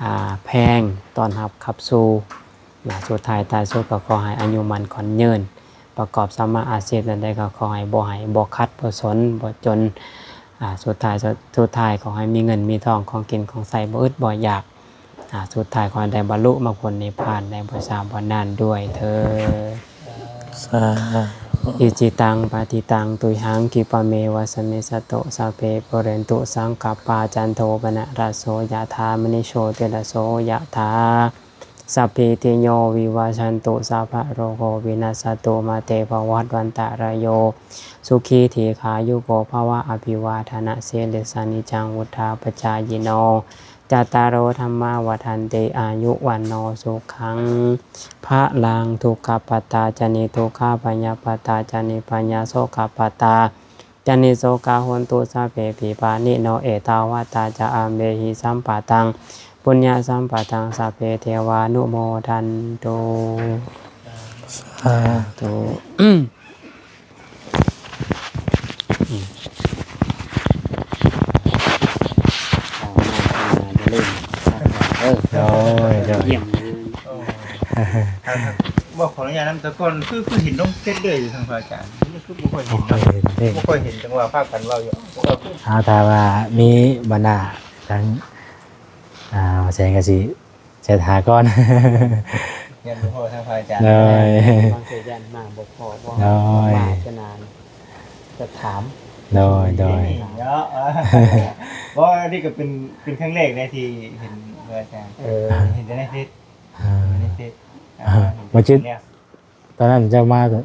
ອາ ແພງ ຕ້ອນຮັບຂັບສູ່ ນະ ສຸດທ້າຍທ້າຍສຸດກໍຂໍໃຫ້ອາຍຸໝັ້ນຂວັນຍືນ ປະກອບສຳມາອາຊີບອັນໃດກໍຂໍໃຫ້ບໍ່ໃຫ້ ບໍ່ຂັດ ບໍ່ສົນ ບໍ່ຈົນ ອາ ສຸດທ້າຍ ສຸດ ສຸດທ້າຍຂໍໃຫ້ມີເງິນມີທອງ ຂອງກິນຂອງໃຊ້ ບໍ່ອຶດບໍ່ຢາກ ອາ ສຸດທ້າຍຂໍໃຫ້ໄດ້ບັນລຸມັກຜົນນິບພານ ໃນບໍ່ຊ້າບໍ່ນານດ້ວຍເທີ້ນ. ສາທຸ. Icchitaṃ patthitaṃ tuyhaṃ khippameva samijjhatu, sabbe pūrentu saṅkappā, cando paṇṇaraso yathā, maṇi jotiraso yathā. Sabbītiyo vivajjantu, sabbarogo vinassatu, mā te bhavatvantarāyo, sukhī dīghāyuko bhava. Abhivādanasīlissa niccaṃ vuḍḍhāpacāyino, cattāro dhammā vaḍḍhanti, āyu vaṇṇo sukhaṃ balaṃ. Dukkhappattā ca niddukkhā, bhayappattā ca nibbhayā, sokappattā ca nissokā, hontu sabbepi pāṇino. Ettāvatā ca amhehi sambhataṃ puññasampadaṃ, sabbe devānumodantu. ສາທຸ. ເອີ ໂດຍ ໂດຍ ຢ້ຽມເລີຍ. ໂອ້ ບໍ່ ຂໍອະນຸຍາດນຳ ແຕ່ກ່ອນຄື ຄືເຫັນລົງເຟສເລື້ອຍຢູ່ ທາງພະອາຈານ ຄືບໍ່ຄ່ອຍເຫັນ ບໍ່ຄ່ອຍເຫັນເດ້ ບໍ່ຄ່ອຍເຫັນ ຈັ່ງວ່າພາກັນເວົ້າຢູ່ ເອົາ ຖ້າວ່າມີບັນດາທາງ ອ່າ ແສງກະຊິ ແຊດຫາກ່ອນ ຢ້ານບໍ່ພໍທາງພະອາຈານ ໂດຍ ບາງເທື່ອຢ້ານມາບໍ່ພໍ ບໍ່ ໂດຍ ມາຈະນານ ຈະຖາມ ໂດຍ ໂດຍ ເນາະ ບໍ່ ອັນນີ້ກໍເປັນ ເປັນຄັ້ງແລກເດ້ທີ່ເຫັນພະອາຈານ ເອີ ເຫັນແຕ່ໃນເຟສ ອ່າ ໃນເຟສ ອ່າ ບໍ່ຈິດ ຕອນນັ້ນເຈົ້າມາ ມາກໍ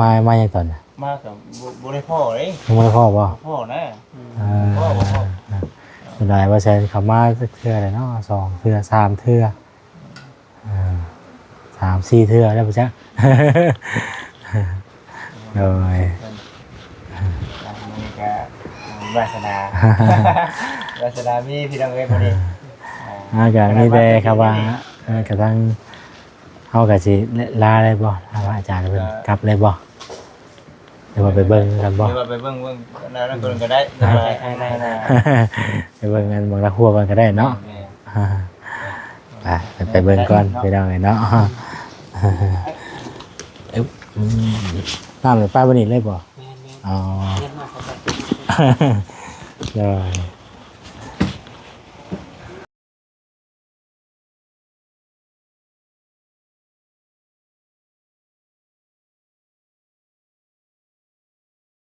ມາ ມາຫຍັງຕອນນັ້ນ? ມາກໍບໍ່ ບໍ່ໄດ້ພໍ້ເດ້ ຍັງບໍ່ໄດ້ພໍ້ບໍ່? ບໍ່ພໍ້ນະ ອືມ ເອີ ບໍ່ ບໍ່ພໍ້ ສ່ວນຫຼາຍວ່າແຊນເຂົ້າມາຈັກເທື່ອແລ້ວເນາະ ສອງເທື່ອ ສາມເທື່ອ ເອີ ສາມສີ່ເທື່ອແລ້ວບໍ່ຈັກ ໂດຍ ມື້ນີ້ກໍວາສະໜາ ວາສະໜາມີ ພີ່ນ້ອງເອີຍ ມື້ນີ້ ອ່າ ກໍມີແຕ່ຄຳວ່າ ເອີ ກະທັງ ເຮົາກໍຊິລາໄດ້ບໍ່? ຖ້າວ່າອາຈານເພິ່ນ ກໍ ກັບໄດ້ບໍ່? ຫຼືວ່າໄປເບິ່ງກັນບໍ່? ຫຼືວ່າໄປເບິ່ງ ເບິ່ງນັ້ນເພິ່ນກໍໄດ້ ໄດ້ ໄດ້ ໄດ້ ໄດ້ ໄປເບິ່ງອັນເບິ່ງລາຄົວເພິ່ນກໍໄດ້ເນາະ ແມ່ນ ອ່າ ໄປ ໄປເບິ່ງກ່ອນ ເນາະ ພີ່ນ້ອງເອີຍເນາະ ອືມ ອືມ ນ້ຳໄປປາບນີ້ເລີຍບໍ່? ແມ່ນໆ ອໍ ເຮັດມາເຂົາກໍ ໂດຍ